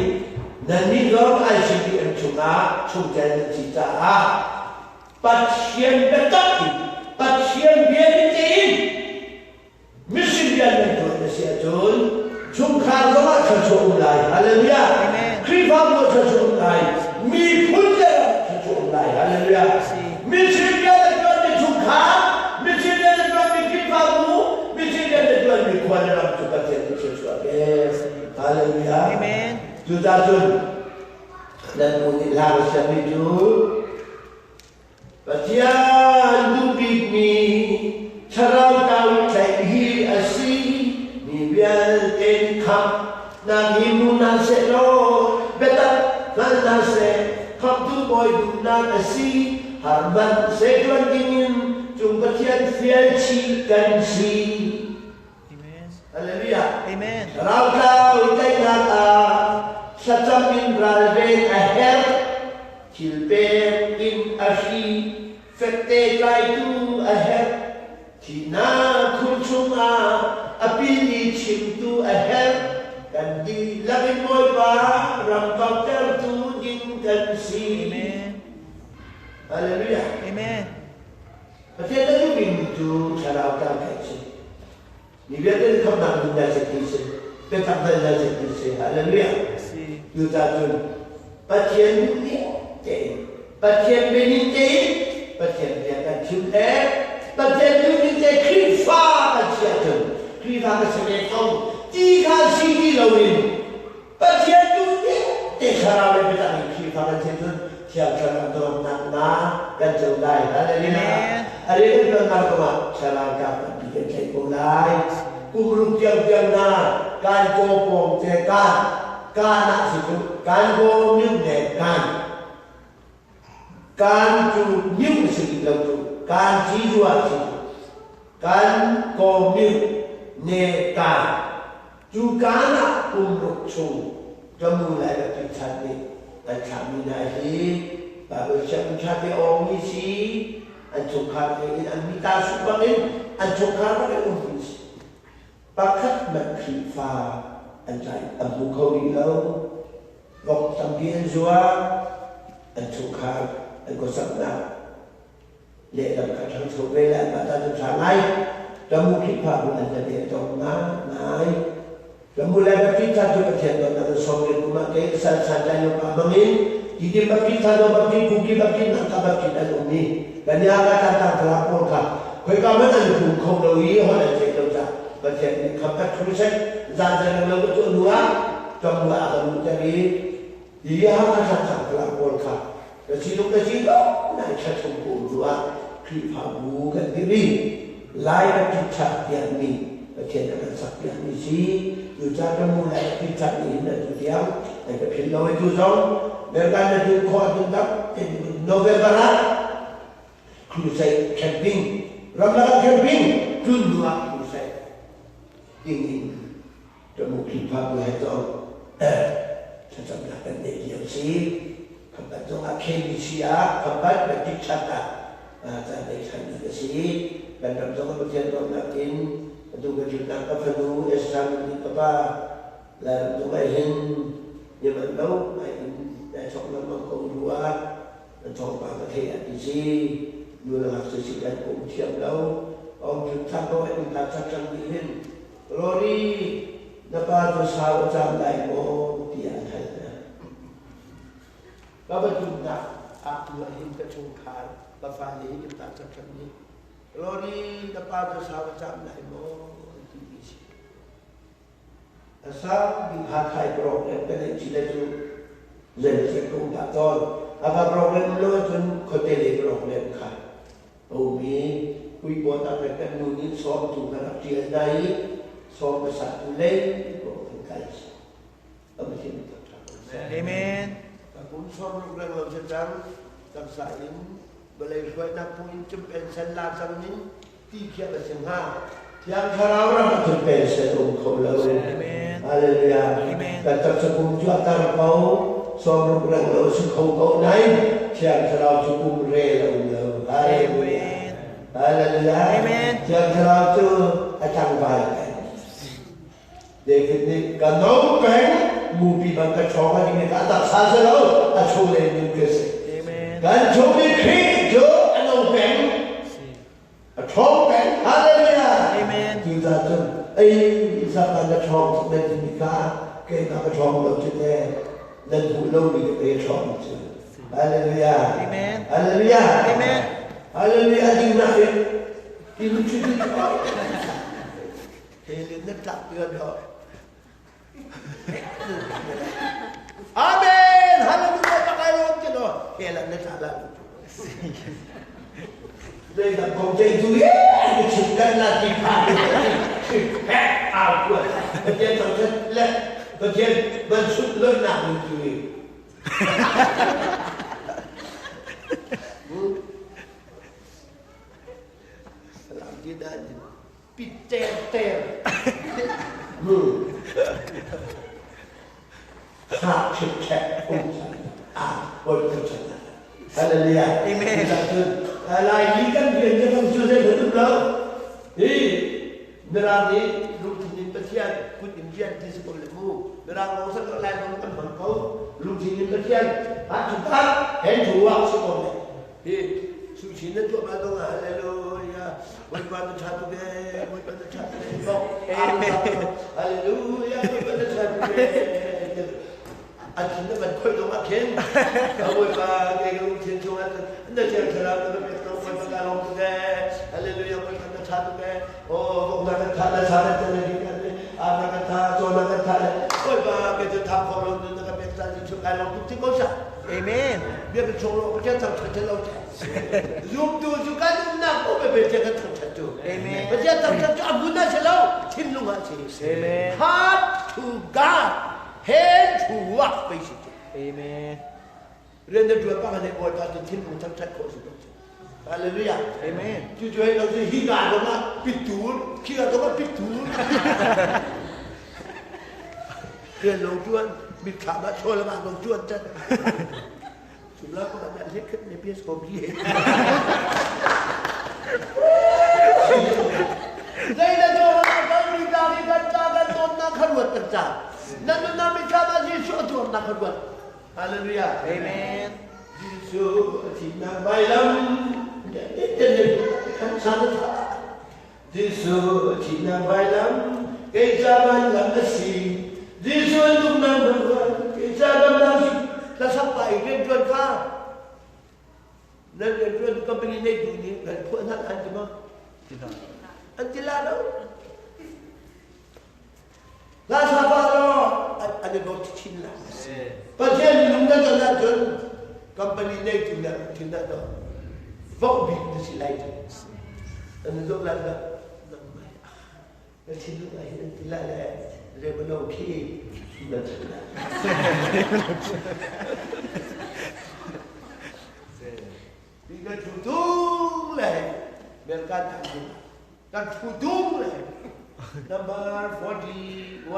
nannih zong ICBM chungah chungtel nan si caah Pathian biatak in Pathian bia tein Mission rian nan ṭuan na si ahcun chungkhar zongah thluachuah um lai. Hallelujah. Khrihfabu ah thluachuah um lai. Miphun le ram thluachuah um lai. Hallelujah. Mission rian na ṭuanmi chungkhar, mission rian na ṭuanmi Khrihfabu, mission rian na ṭuanmi khua le ram cu Pathian nih thluachuah a pek. Hallelujah. Amen. Cucaah cun nan mu nih hla ka siammi cu Pathian duh bikmi thlarau tlau tlaih hi a si. Mi vialte nih khamhnak hi hmu hna sehlaw biatak hngal hna seh. Khamhtu Bawi duhnak a si. Har hmanh seh ṭuan dingin cung Pathian fial chih kan si. Amen. Hallelujah. Amen. Thlarau tlau i tlaihnak ah thlacam in ralven a herh. Thil pek in a hri fekte tlaitu a herh. Thihnak khur chungah a pil i chimtu a herh. Kan dihlak in Bawipa ram kauhtertu ding kan si. Amen. Hallelujah. Amen. Pathian na duhmi cu thlarau tlau theih si. Mi vialte nih khamhnak nun dai seh ti si. Biatak hngal dai seh ti si. Hallelujah. Cucaah cun Pathian duhning tein, Pathian bianing tein, Pathian bia kan chim le Pathian duhning te Khrihfa kan si ahcun Khrihfa ka si ve ko ti kha si ti loin Pathian duhning te thlarau le biatak in Khrihfa kan si cun Thiang Thlarau dawtnak na kan co lai. Hallelujah. A rian kan tuannak kongah thlarau tlak tampi kan theih ko lai. Kum ruk tiang tiang na kan kaw pawng te kan kan ah si cu kan kaw nyut ne kan kan cu nyut si ti lo cu kan ci zua si cu kan kaw nyut ne kan Cu kaan ah kum ruk chung Tamu lai rak ti chan nih an thlahmi hna hi Bible sianginn ṭha te awngmi si, an chungkhar tein an mita suh bangin an chungkhar bak in ummi si. Pakhat hmanh Khrihfa an tlai an hmu kho rih lo. Vok tampi an zuar, an chungkhar an khuasaknak lehlam kha ṭhangcho ve le anmah ta cu ṭha ngai. Tamu Khrihfabu an tlane a tong ngai. Tamu le Baptist tha cu Pathian dawtnak in 70 kum ah kei sal santlai lo pa bangin Tidim Baptist tha do Baptist Kuki Baptist Nangka Baptist an um i kan i aka tlang thlarau pawl kha khoika hmanh an pum kho lo i holh an theih lo caah Pathian nih khamkhat crusade zan zan lo ka tuah hnu ah tamu ah a kan luhter i hi Hakha tlang thlarau pawl kha Ka si tuk ka si tuk nai thla chung ko hnu ah Khrihfabu kan dirh i Lai Baptist Church tiah mi Pathian a kan sak piak mi si. Cucaah ka mu Lai Baptist Church nih hin atu tiang an ka philh lo i tu zong American na duh khawh ahcun tak November ah crusade camping ramlak ah camping tlun hnu ah crusade ding in Tamu Khrihfabu he zong thlacamnak kan neih lio si. Khampat zongah KBC ah Khampat Baptist Church ah caan nei ṭhanmi ka si. Kan ram zong Pathian dawtnak in atu ka ṭhutnak ka fanu Esther nih ka pa Lairam zong ah hin niman lo ngai in nai thawk lengmang ko rua na thawngpang ka theih ah ti si. Nu le ngakchia si kan um thiam lo. Ong ṭhut thak ko an in ta chak nih hin Rory, na pa cu sau a cam lai maw? tiah an hal hna. Ka va tlunnak ah tuah hin ka chungkhar ka fale hi kan ta chak nih Rory, na pa cu sau a cam lai maw? an ti mi si. A sang bik Hakha i program kan neih chin cu zei ko dah tawn. Hakha program lo ahcun khuate lei program kha a um i puibawn ah kan kan nu nih sawmtu kan rak ṭial hna i sawm hmasa tu lei ko kan kal a Pathian tak Amen. Ka kum 60 leng lo si cang taksa in vawlei hruainak phung in cumpen sen la cang ning ti khiah a si hnga Thiang Thlarau ram ah cun pensen um kho lo. Amen. Hallelujah. Amen. Kan taksa pum cu a tar ko, 60 reng lo si kho ko nain Thiang Thlarau cu kum rel a um lo. Hallelujah. Hallelujah. Amen. Thiang Thlarau cu a tlangval peng. David nih ka no peng mupi bang ka ṭhawng a ding ka taksa si lo a chung lei nun ka si. Amen. Kan chung i Khrih cu a no peng. A ṭhawng peng. Hallelujah. Amen. Cucaah cun ei Satan na ṭhawng tuk nan timi kha keimah ka ṭhawng lo cu te nan hmuh lomi ka pe ṭhawng cu. Hallelujah. Amen. Hallelujah. Amen. Hallelujah. Dingnak in ti lu chu chu He le na tlak pian ho. Amen. Hallelujah. Pakai lom ti no. He la na tla la. Đây là công ty chú ý cái chuyện đây là gì phải hẹn ảo của cái tiền thằng chân lệ cái tiền bên sút lớn nào mình chú ý Salam dia Piter Hallelujah. Amen. Lai mi kan rian cu kan cu zei kan lo. Hi Mirang nih lungthin in Pathian kut in rian ti si ko le mu. Mirang lawng sa lai lawng kan hmang ko. Lungthin in Pathian ha cu ta hen thu wak si ko le. Hi suchin na tuah ma dong hallelujah. Bawipa na ṭha tuk ee, Bawipa na ṭha tuk ee. Bok. Hallelujah, Bawipa na ṭha tuk ee. A thin na van khoi dong ah khin. Bawipa kei ka lungthin chung ah na thiang thlarau na ka pek ko Bawipa ka lawm tuk ee. Hallelujah, Bawipa na ṭha tuk ee. Oh, bok na kan tha na sa na tan na di kan le. A na kan tha, chaw na kan tha le. Bawipa kei cu thap khawh lo na ka pek ta chung kai lawm tuk ti ko sa. Amen. Biakinn chung lo Pathian thangṭhat lo te. Zumtu cu kan umnak paoh Pathian kan thangṭhat cu. Amen. Pathian thangṭhat cu a hmun ah si lo, thinlung ah si. Amen. Heart to God, hand to work pei si cu. Amen. Rian na ṭuan pang nih Bawipa cu thinlung thangṭhat khawh si ko cu. Hallelujah. Amen. Cu cu hei lo cu hi ka dong ah pittur, khi ka dong ah pittur. Rian lo ṭuan, mitthlam ah chawl ah lo ṭuan cat. Sumla ko kan hlek khat ne pias ko bi he. Zei na jo kan mi ta ni kan ta kan ton na khan ruat kan cha. Nan nun na mi thlam ah Jesuh a tuar na khan ruat. Hallelujah. Amen. Jesuh a thihnak vailam kan san a Jesuh a thihnak vailam kei ca vailam a si. Jesuh a nunnak hmanh kei ca damnak si. Hlasak pa i rianṭuan kha nan rianṭuan company nei tu nih kan phuah hna an ti maw? An ti la lo. La sa pa lo an i dawt chin la. Pathian minung na ton ahcun company nei tu na thin na to voh bik na si lai cu. An zoh lai la na thinlung ah hin an ti la le rebalo khi na thin la. Bi ka thu tung le American kan thu tung le number 41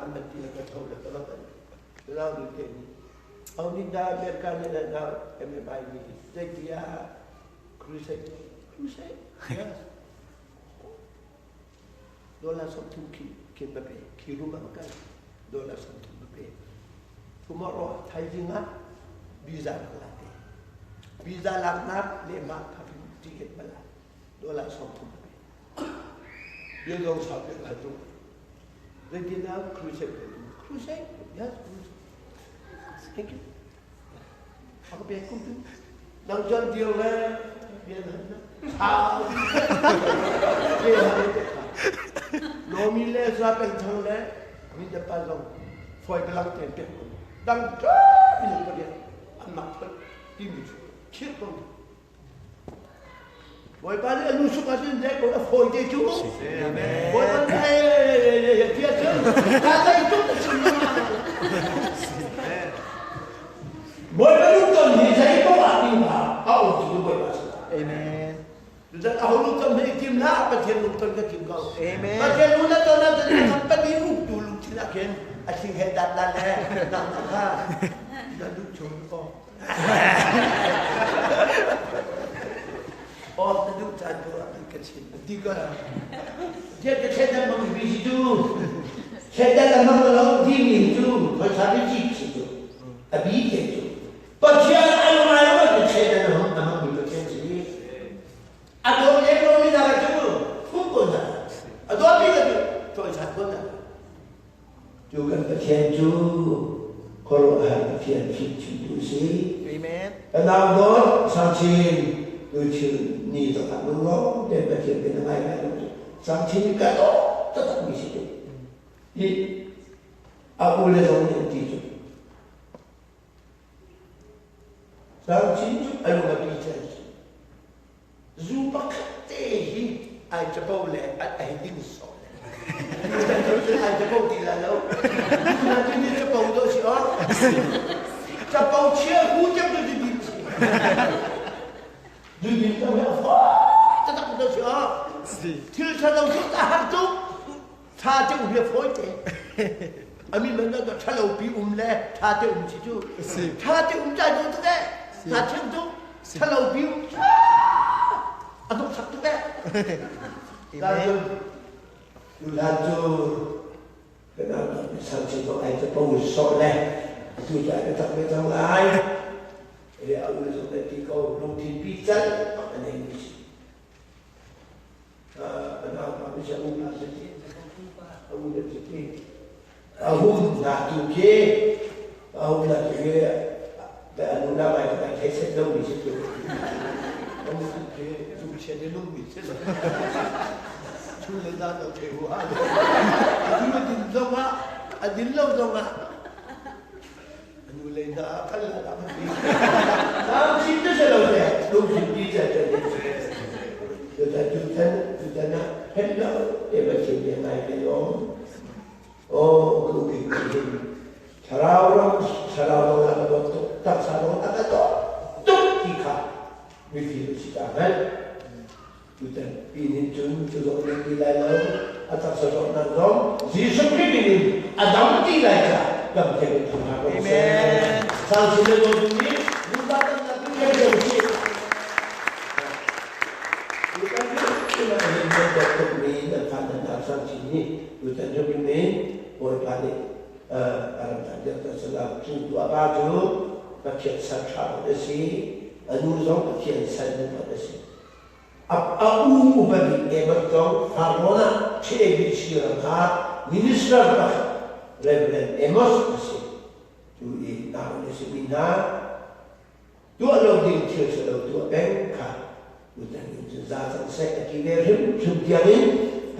an van ti ka tho le ka va kan lau ni te ni au ni da America ni da da MMI ni zeitia crusade crusade yes dollar 30 khi kin ba pe khi rum ba kan dollar 30 ba pe tomorrow thaizing ah visa lak la te visa lak nak le ma kha ticket ba la dollar 30 ba pe Bill zong sau piak hal tung. Zeitindah crusade crusade yes crusade. Thank you. Aku pek kum tu. Nang John Deere le bian han na. Thau. Bian han te kha. Nomi le za peng thang le min da pa zong foi belang te pek kum. Dang ta min pa dia an mak phal ti mi chu. Khir ko. Bawipa nih a lu suk ahcun zei ko a fawi te cu. Bawipa nih tiah cun ka zei tuk na chim Bawipa lungton hi zei poah ah ding hna a um cu Bawipa si. Amen. Cun a ho lungton hi tim hlah Pathian lungton ka tim ko. Amen. Pathian lung na ton ahcun a company uktu lungthin ah khin a thing he dat la le nang kha na duh chung ko. Off na duh caan tu ah kan ka chim. Ti ko. Tiah ka thlen mang bi si cu. Thlen a mang lo ti mi cu khoisa bi ci si cu. A bi te cu. Pathian an ngai lo ti thlen a mang a mang mi Pathian si. A dawt lem lo mi na cu phung ko na. A dawt mi ka cu toi chat ko na. Cu kan Pathian cu khuaruahhar Pathian fimchimtu a si. Amen. Kan nau dawt Sangchin tuchun ni taktak lunglawm tein Pathian bia na ngai lai lo cu. Sangchin hi ka dawt taktak mi si tu. Hi a u le zong nih an ti cu. Sangchin cu a lung a pi chan si. Zu pakhat te hi ai capo le a ei ding sawh le. Ai capo ti la lo. Na tu ni capo do si o. Capo chia hu cem tu di din si. Du din to he fa ta tak do si o. Thil tha lo cu ta har tu. Tha te um he foi te. Ami man da tha lo pi um le tha te um si cu. Tha te um chai do tu ke. Tha thiam tu. Thalo piu a tuk sak tuk eh. Amen. Tulan cu kan au mi sang chin zong ai capo sawh le atu cu ai tak ve cang lai. E a u zong le ti ko lungthin pi cal bak a nei mi si. Kan au pa mi sa u pa si ti a u le si ti. A hum na tu khi a hum na tu khi be anu na mai ka thei set lo mi si tu. A hum tu khi tu che de nung mi si. Chu le da lo thei hu ha. A tu din zong ah a din lo zong ah anu le na kal la da ti. Tam chin te se lo te lung chin ti cha cha ni. Tu ta tu tan tu ta na hen lo te ba chin ne ngai pe yong. Oh, ku ki ku thlarau ram thlarau dong na ka dawt tuk taksa dong na ka dawt tuk ti kha mifim si ta hmanh tutan pi nin cun cu zong nan ti lai lo a taksa zawtnak zong Jesuh Khrih min in a dam ti lai ca kan thiam in thang hna ko seh. Sang sin le dawtu nih lungba tamnak tu kan deu si. Tutan cu hin nan dawt tukmi nan fa nan nak sang chin hi tutan cu min Bawipa nih a ram ta dir ta salam cu tu a pa cu Pathian sal ṭha a si a nu zong Pathian sal nu a si. A u upa bik Evan zong Farrawn ah TABC ram ah minister pakhat Reverend Amos a si. Tu i nau na simi hna tuah lo ding thil si lo tuah peng kha tutan in cun za cang seh a ti ve hrimhrim tiangin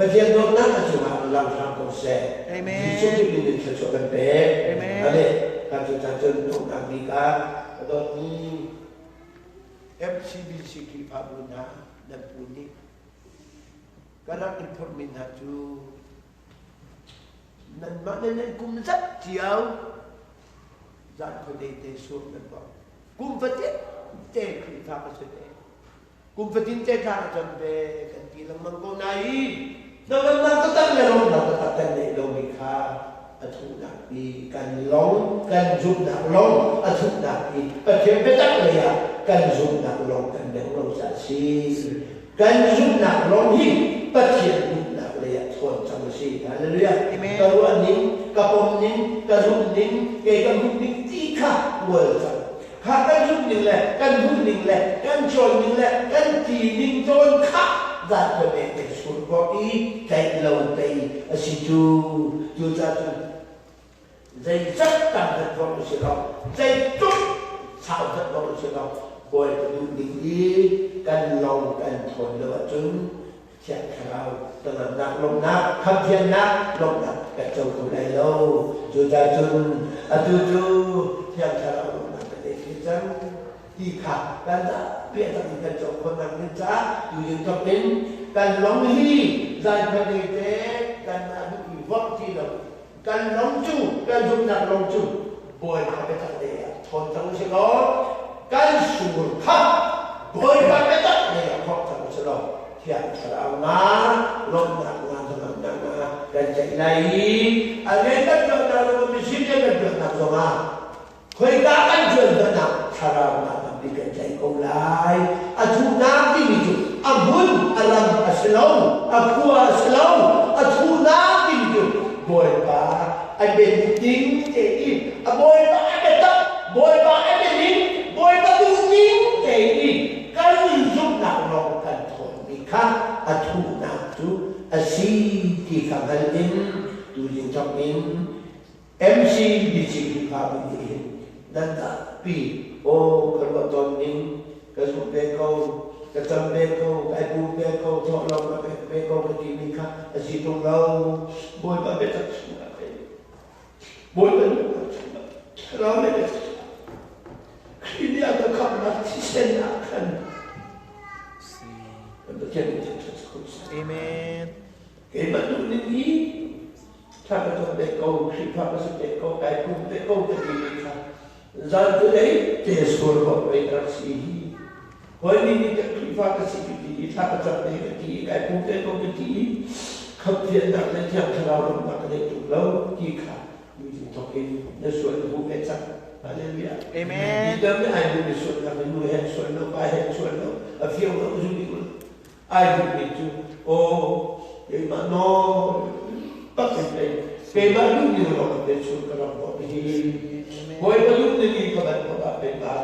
Pathian dawtnak a cungah lang hram ko seh. Amen. Jesuh Khrih min in thluachuah kan pek. Amen. Amen. Kan cu cun donghnak bik ah a dawtmi MCBC Khrihfabu hna nan pu nih ka rak in phorhmi hna cu nanmah le nan kum zat cio zan khuadei te sur nan bawk kum fatin te Khrihfa ka si te kum fatin te thla ka cam ve kan ti lengmang ko nain hnangamnak taktak le lawmnak taktak kan neih lomi kha a thuhnak i kan lawng kan zumhnak lawng a thuhnak i Pathian biatak lei ah kan zumhnak lawng kan beng lo caah a si. Kan zumhnak lawng hi Pathian duhnak lei ah thawn cang a si. Hallelujah. Amen. Ka ruah ning, ka pom ning, ka zumh ning, kei ka hmuh ning ti kha ual cang. Kha kan zumh ning le kan hmuh ning le kan cawn ning le kan ti ning cawn kha zat ka pek te surkawk i tlaih lo tei a si cu. Cucaah cun zeizat tam kan tuah u si lo, zeitluk sau kan tuah u si lo, Bawi ka duh ning i kan lawng kan thawn lo ahcun Thiang Thlarau hnangamnak lawmhnak, khamthiannak lawmhnak kan co kho lai lo. Cucaah cun atu cu Thiang Thlarau lawmhnak kan ei thil cang ti kha kan piahtak in kan co khawhnak ding caah tuzing thawk in kan lawng hi zaikhat te kanmah duh i vorh ti lo kan lawng cu kan zumhnak lawng cu Bawipa biatak lei ah thawn cang usih law kan sur kha Bawipa biatak lei ah vorh cang usih law Thiang Thlarau nga lawmhnak nga hnangamnak nga kan ceih lai i a rian kan ṭuannak le mission rian kan ṭuannak zongah khoika kan ṭuan hmanh ah Thlarau nga tampi kan tlaih ko lai. A thuhnak timi cu hmun a ram a si lo, a khua a si lo, a thuhnak timi cu Bawipa a bianing ding te i a Bawipa a biatak, Bawipa a bianing, Bawipa duhning te i kan zumhnak lawng kan thawnmi kha a thuhnak cu a si ti kha hngal in tuzing thawk in MCBC Khrihfabu nih hin nan pi aw ka ruah tawn ning ka zumh ve ko ka cam ve ko kai pum ve ko thawhlawm ka pek ve ko ka timi kha a si tung lo. Bawipa biatak chungah pei Bawipa duhnak chungah thlarau le biatak chungah Khrih nih a ka khamhnak thisen ah khan kan Pathian nih thangṭhat ko seh. Amen. Keimah duh ning hi thla ka cam ve ko, Khrihfa ka si ve ko, kai pum ve ko ka timi kha zan cu ei te sual bak pei ka rak si hi. Hawi nih nih ka Khrihfa ka si ka ti i thla ka cam ve ka ti i kai pum ve ko ka ti i khamhfiannak le Thiang Thlarau lawmhnak ka nei tuk lo ti kha nuzing thawk in na sual na hmu ve cang. Hallelujah. Amen. Peter nih ai hmu mi sualnak hi nu he an sual lo, pa he an sual lo, a fiang lo, zu ding lo. Ai duhmi cu aw keimah nawl tak in pei keimah duhning lawng in chung ka rak bawmh hi Bawipa duhning in ka van bawmh ah pei ma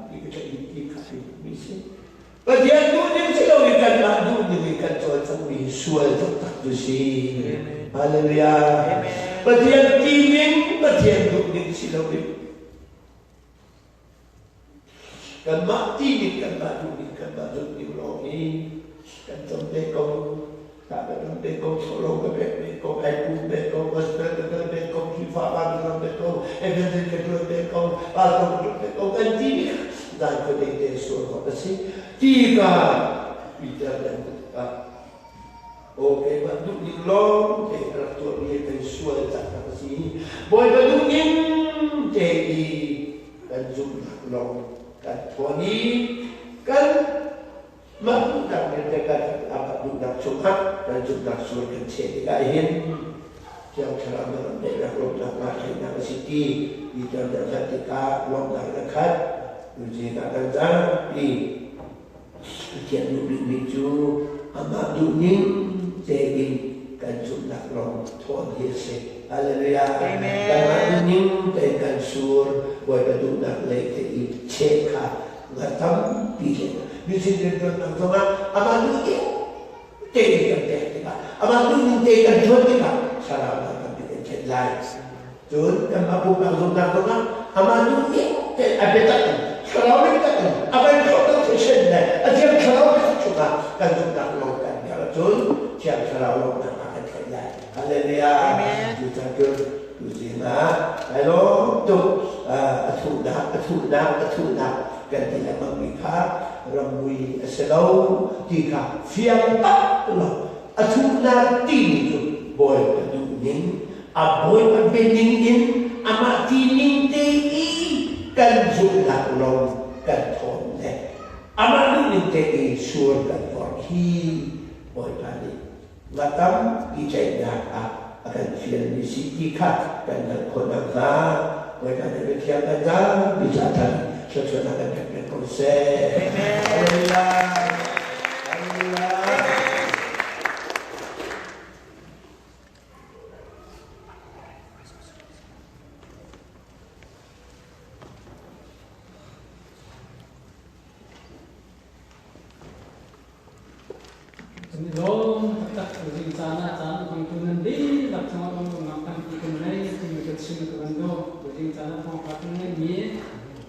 ti ka theih ti kha mi si. Pathian duhning si lo in kanmah duhning in kan cawlcanghmi sual taktak cu si. Hallelujah. Pathian tining Pathian duhning si lo in Kanmah tining kanmah duhning kanmah zumhning lawng hi kan cam ve ko. Tah ka dam ve ko, chawlawng ka pek ve ko, ai pum ve ko, gospel ka kal ve ko, Khrihfa ka ram ve ko, evangelist ka ṭuan ve ko, pastor ka ṭuan ve ko, kan ti mi zan khuadei te sual khawh a si. Ti ka Peter le an ah aw keimah duhning lawng te ka rak tuahmi kan sual cang a si. Bawipa duhning te i kan zumhnak lawng kan thawn i kan mah duhnak vialte kan amah duhnak chungah kan zumhnak sual kan cheh tikah hin Thiang Thlarau na ram daihnak lawmhnak nga theihnak a si ti Peter nih a hngalh tikah lawmhnak in a khat. Tuzing ah kan zapi Pathian duh bikmi cu amah duhning tein kan zumhnak lawng thawn hi a si. Hallelujah. Amen. Kanmah duhning tein kan sur Bawipa duhnak lei te i cheh kha nga tampi le mission rianṭuannak zongah amah duhning tein kan pek tikah amah duhning tein kan ṭuan tikah thlarau nak tampi kan ṭhen lai. Cun kanmah pumpak zumhnak zongah amah duhning tein a biatak in thlarau biatak in a kan khawhter thisen le a thiang thlarau biatak chungah kan zumhnak lawng kan herh ahcun thiang thlarau lawmhnak ah kan theih lai. Hallelujah. Amen. Cucaah cun tuzing ah kai lawm tuk a thuhnak a thuhnak a thuhnak kan ti lengmang mi kha ramui a si lo ti kha fiang tak lo a thuhnak timi cu Bawipa duhning a Bawipa bianing in amah tining te i kan zumhnak lawng kan thawn le amah duhning te i sur kan vorh hi Bawipa nih nga tampi tlaihnak ah a kan fialmi si ti kha kan hngalh khawh nakhnga Bawipa nih biathiang kan zapi ca than thluachuahnak kan pek peng ko seh. Hallelujah. Hallelujah. Kan i lawm taktak. Tuzing caan ah caan a hmangtu nan dihlak cungah lawmhnak tampi kan ngei timi kan chim ka kan duh. Tuzing caan ah thawngṭha kan ngeihmi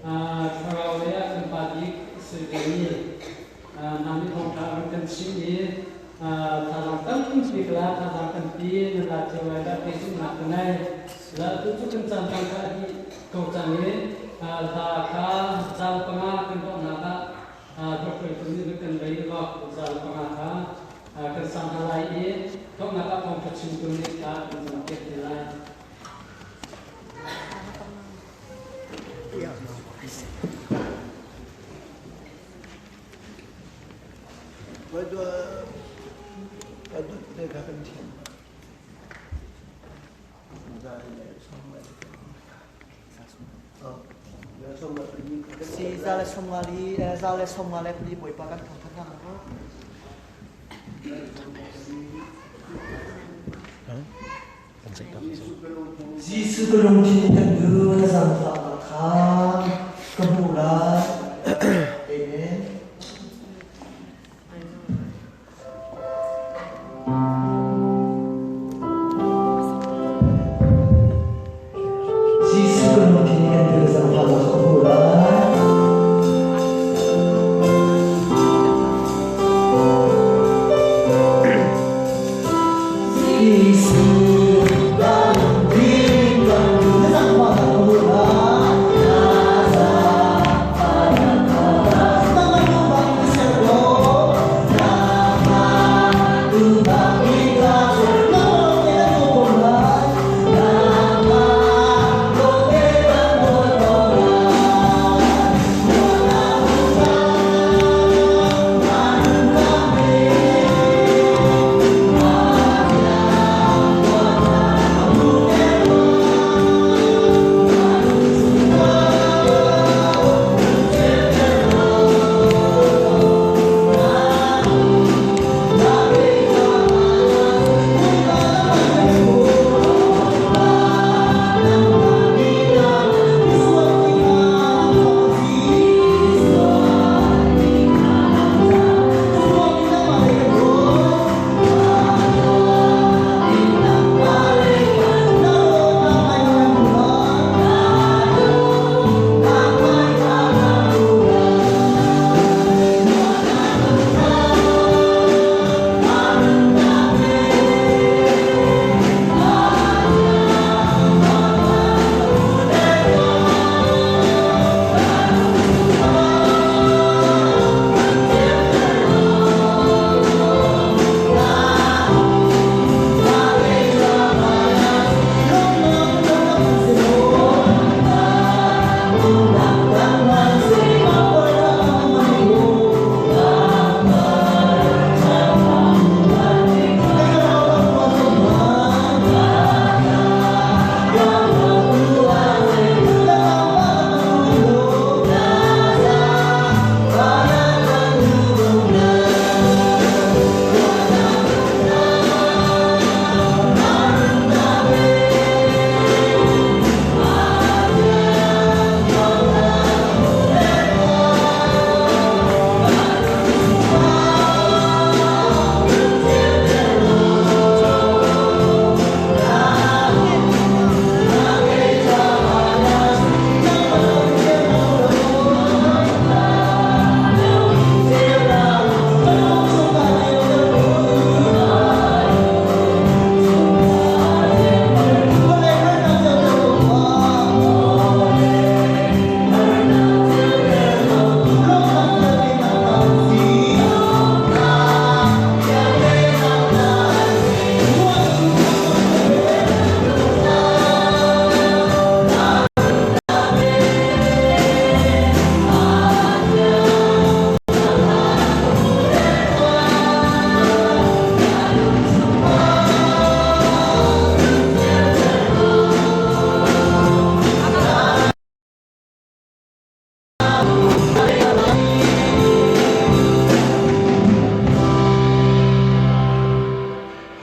thlarau lei ah kan pa bik si vemi hna nih thawngṭha an kan chimh i thazaang tampi ka la, thazaang tampi nan la cio lai dah ti zumhnak ka ngei. La tu cu kan caan cang kha a dih ko cang i hla kha caal panga kan donghnak ah Doctor nih kan lei lak zal panga kha kan sang hna lai i donghnak ah thawngṭha chimtu nih kha kan campiak te lai. Si za le 54 Bawipa kan thangṭhat hna. Jesuh ka lungthin in kan duh na zaangfahnak kha ka hmuh lai. Amen. Jesuh ka lungthin in kan duh na zaangfahnak kha ka hmuh lai.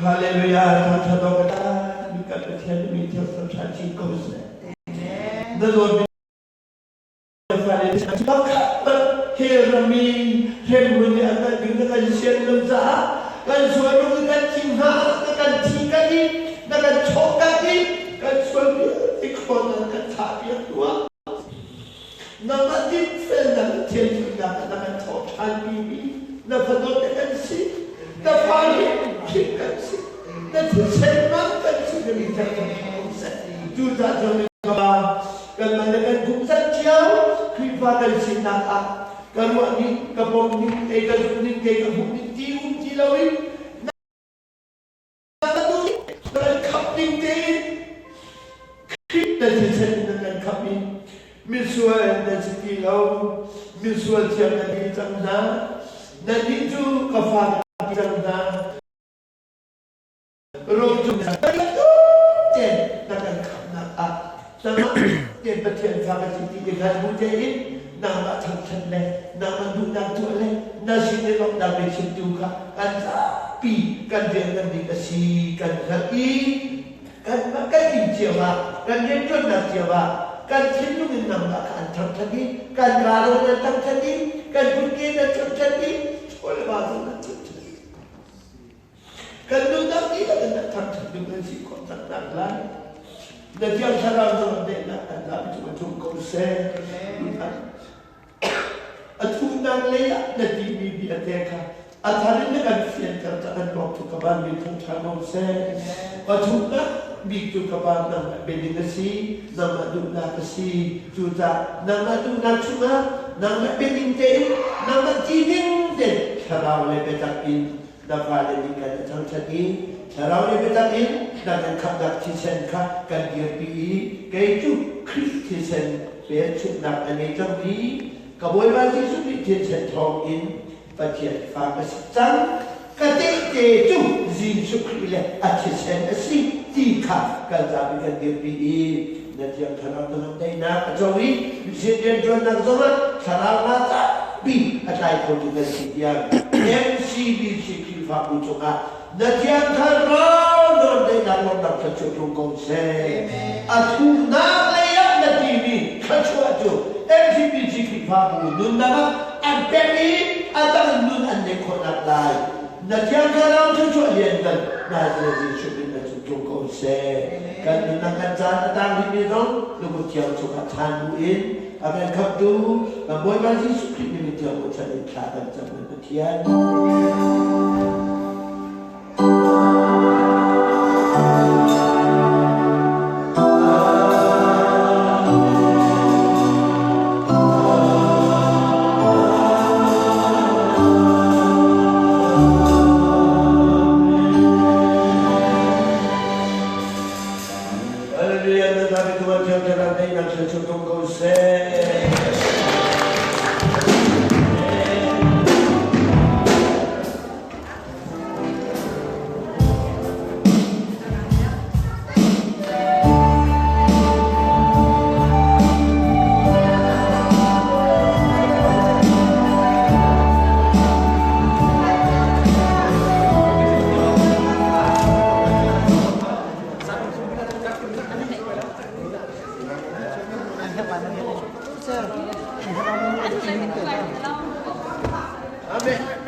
Hallelujah thangṭhat awk a tlak kan Pathian mi thil ṭha chin ko seh. Na dawt Hell rami hremhmun nih a kan ding na kan sian lo caah kan sual rung kan thing hna na kan thi kan i na kan chawh kan i kan sual vialte khawn na kan thah piak tuah nangmah dinfelnak le thianhlimnak na kan thawh ṭhan mi na fadawt na kan si na fa hi hrim kan si na thisen man kan si na mi thar kan seh cucaah cun kanmah le kan kum zat cio Khrihfa kan sinak ah ka ruah ning ka pom ning kei ka zumh ning kei ka hmuh ning ti um ti loin na kan khap ning tein Khrih na thisen in na kan khap i misual na si ti lo misual thiam na ti cang hna nannih cu ka fa na ti cang hna Rung tein na kan khamhnak ah nangmah tein Pathian fa ka si ti te kha bu tein nangmah thangṭhat le nangmah duhnak tuah le na sin i lawmhnak biachimtu kha kan zapi. tampi kan rian ngan ding a si kan hngalh i kanmah kan inn cio ah kan rianṭuannak cio ah kan thinlung in nangmah kha an thangṭhat i kan kaa zong nan thangṭhat i kan kutke nan thangṭhat i chaw le va zong nan thangṭhat i kan nunnak dihlak in nan thangṭhat ding nan si khawh taktak lai. Na Thiang Thlarau zong daihnak kan zapi cungah tlung ko seh. A thuhnak lei ah na timi vialte kha a thar in na kan fianter ca kan lawm cu ka van min thangṭha ko seh. A thuhnak bik cu ka pa nangmah biading a si, nangmah duhnak a si. Cucaah nangmah duhnak chungah nangmah biading tein, nangmah tining tein thlarau le biatak in na fale nih kan i thangṭhat i thlarau le biatak in na kan khamhnak thisen kha kan dirpi i kei cu Khrih thisen pekchunhnak a ngei cangmi ka Bawipa Jesuh Khrih thisen thawngin Pathian fa ka si cang. Ka tehte cu Jesuh Khrih le a thisen a si ti kha kan zapi kan dirpi i na Thiang Thlarau na daihnak a co i mission rianṭuannak zongah thlarau nga tampi a tlai khotu kan si tiang MCBC Khrihfabu cungah na Thiang Thlarau nawn daihnak lawmhnak thluachuah tlung ko seh. A thuhnak lei ah na timi thluachuah cu MCBC Khrihfabu nunnak ah an pek i a dang nun an neih khawhnak lai na Thiang Thlarau thluachuah lianngan Nazareth Jesuh min na cung tlung ko seh. Kan nunnak kan caan a tang rihmi zong lungkut thiang chungah ṭhan bu in a kan khamhtu kan Bawipa Jesuh Khrih min thiang bochan in thla kan cam kan Pathian. Hallelujah na zapi tu an thiang thlarau daihnak thluachuah tung ko seh. Amen.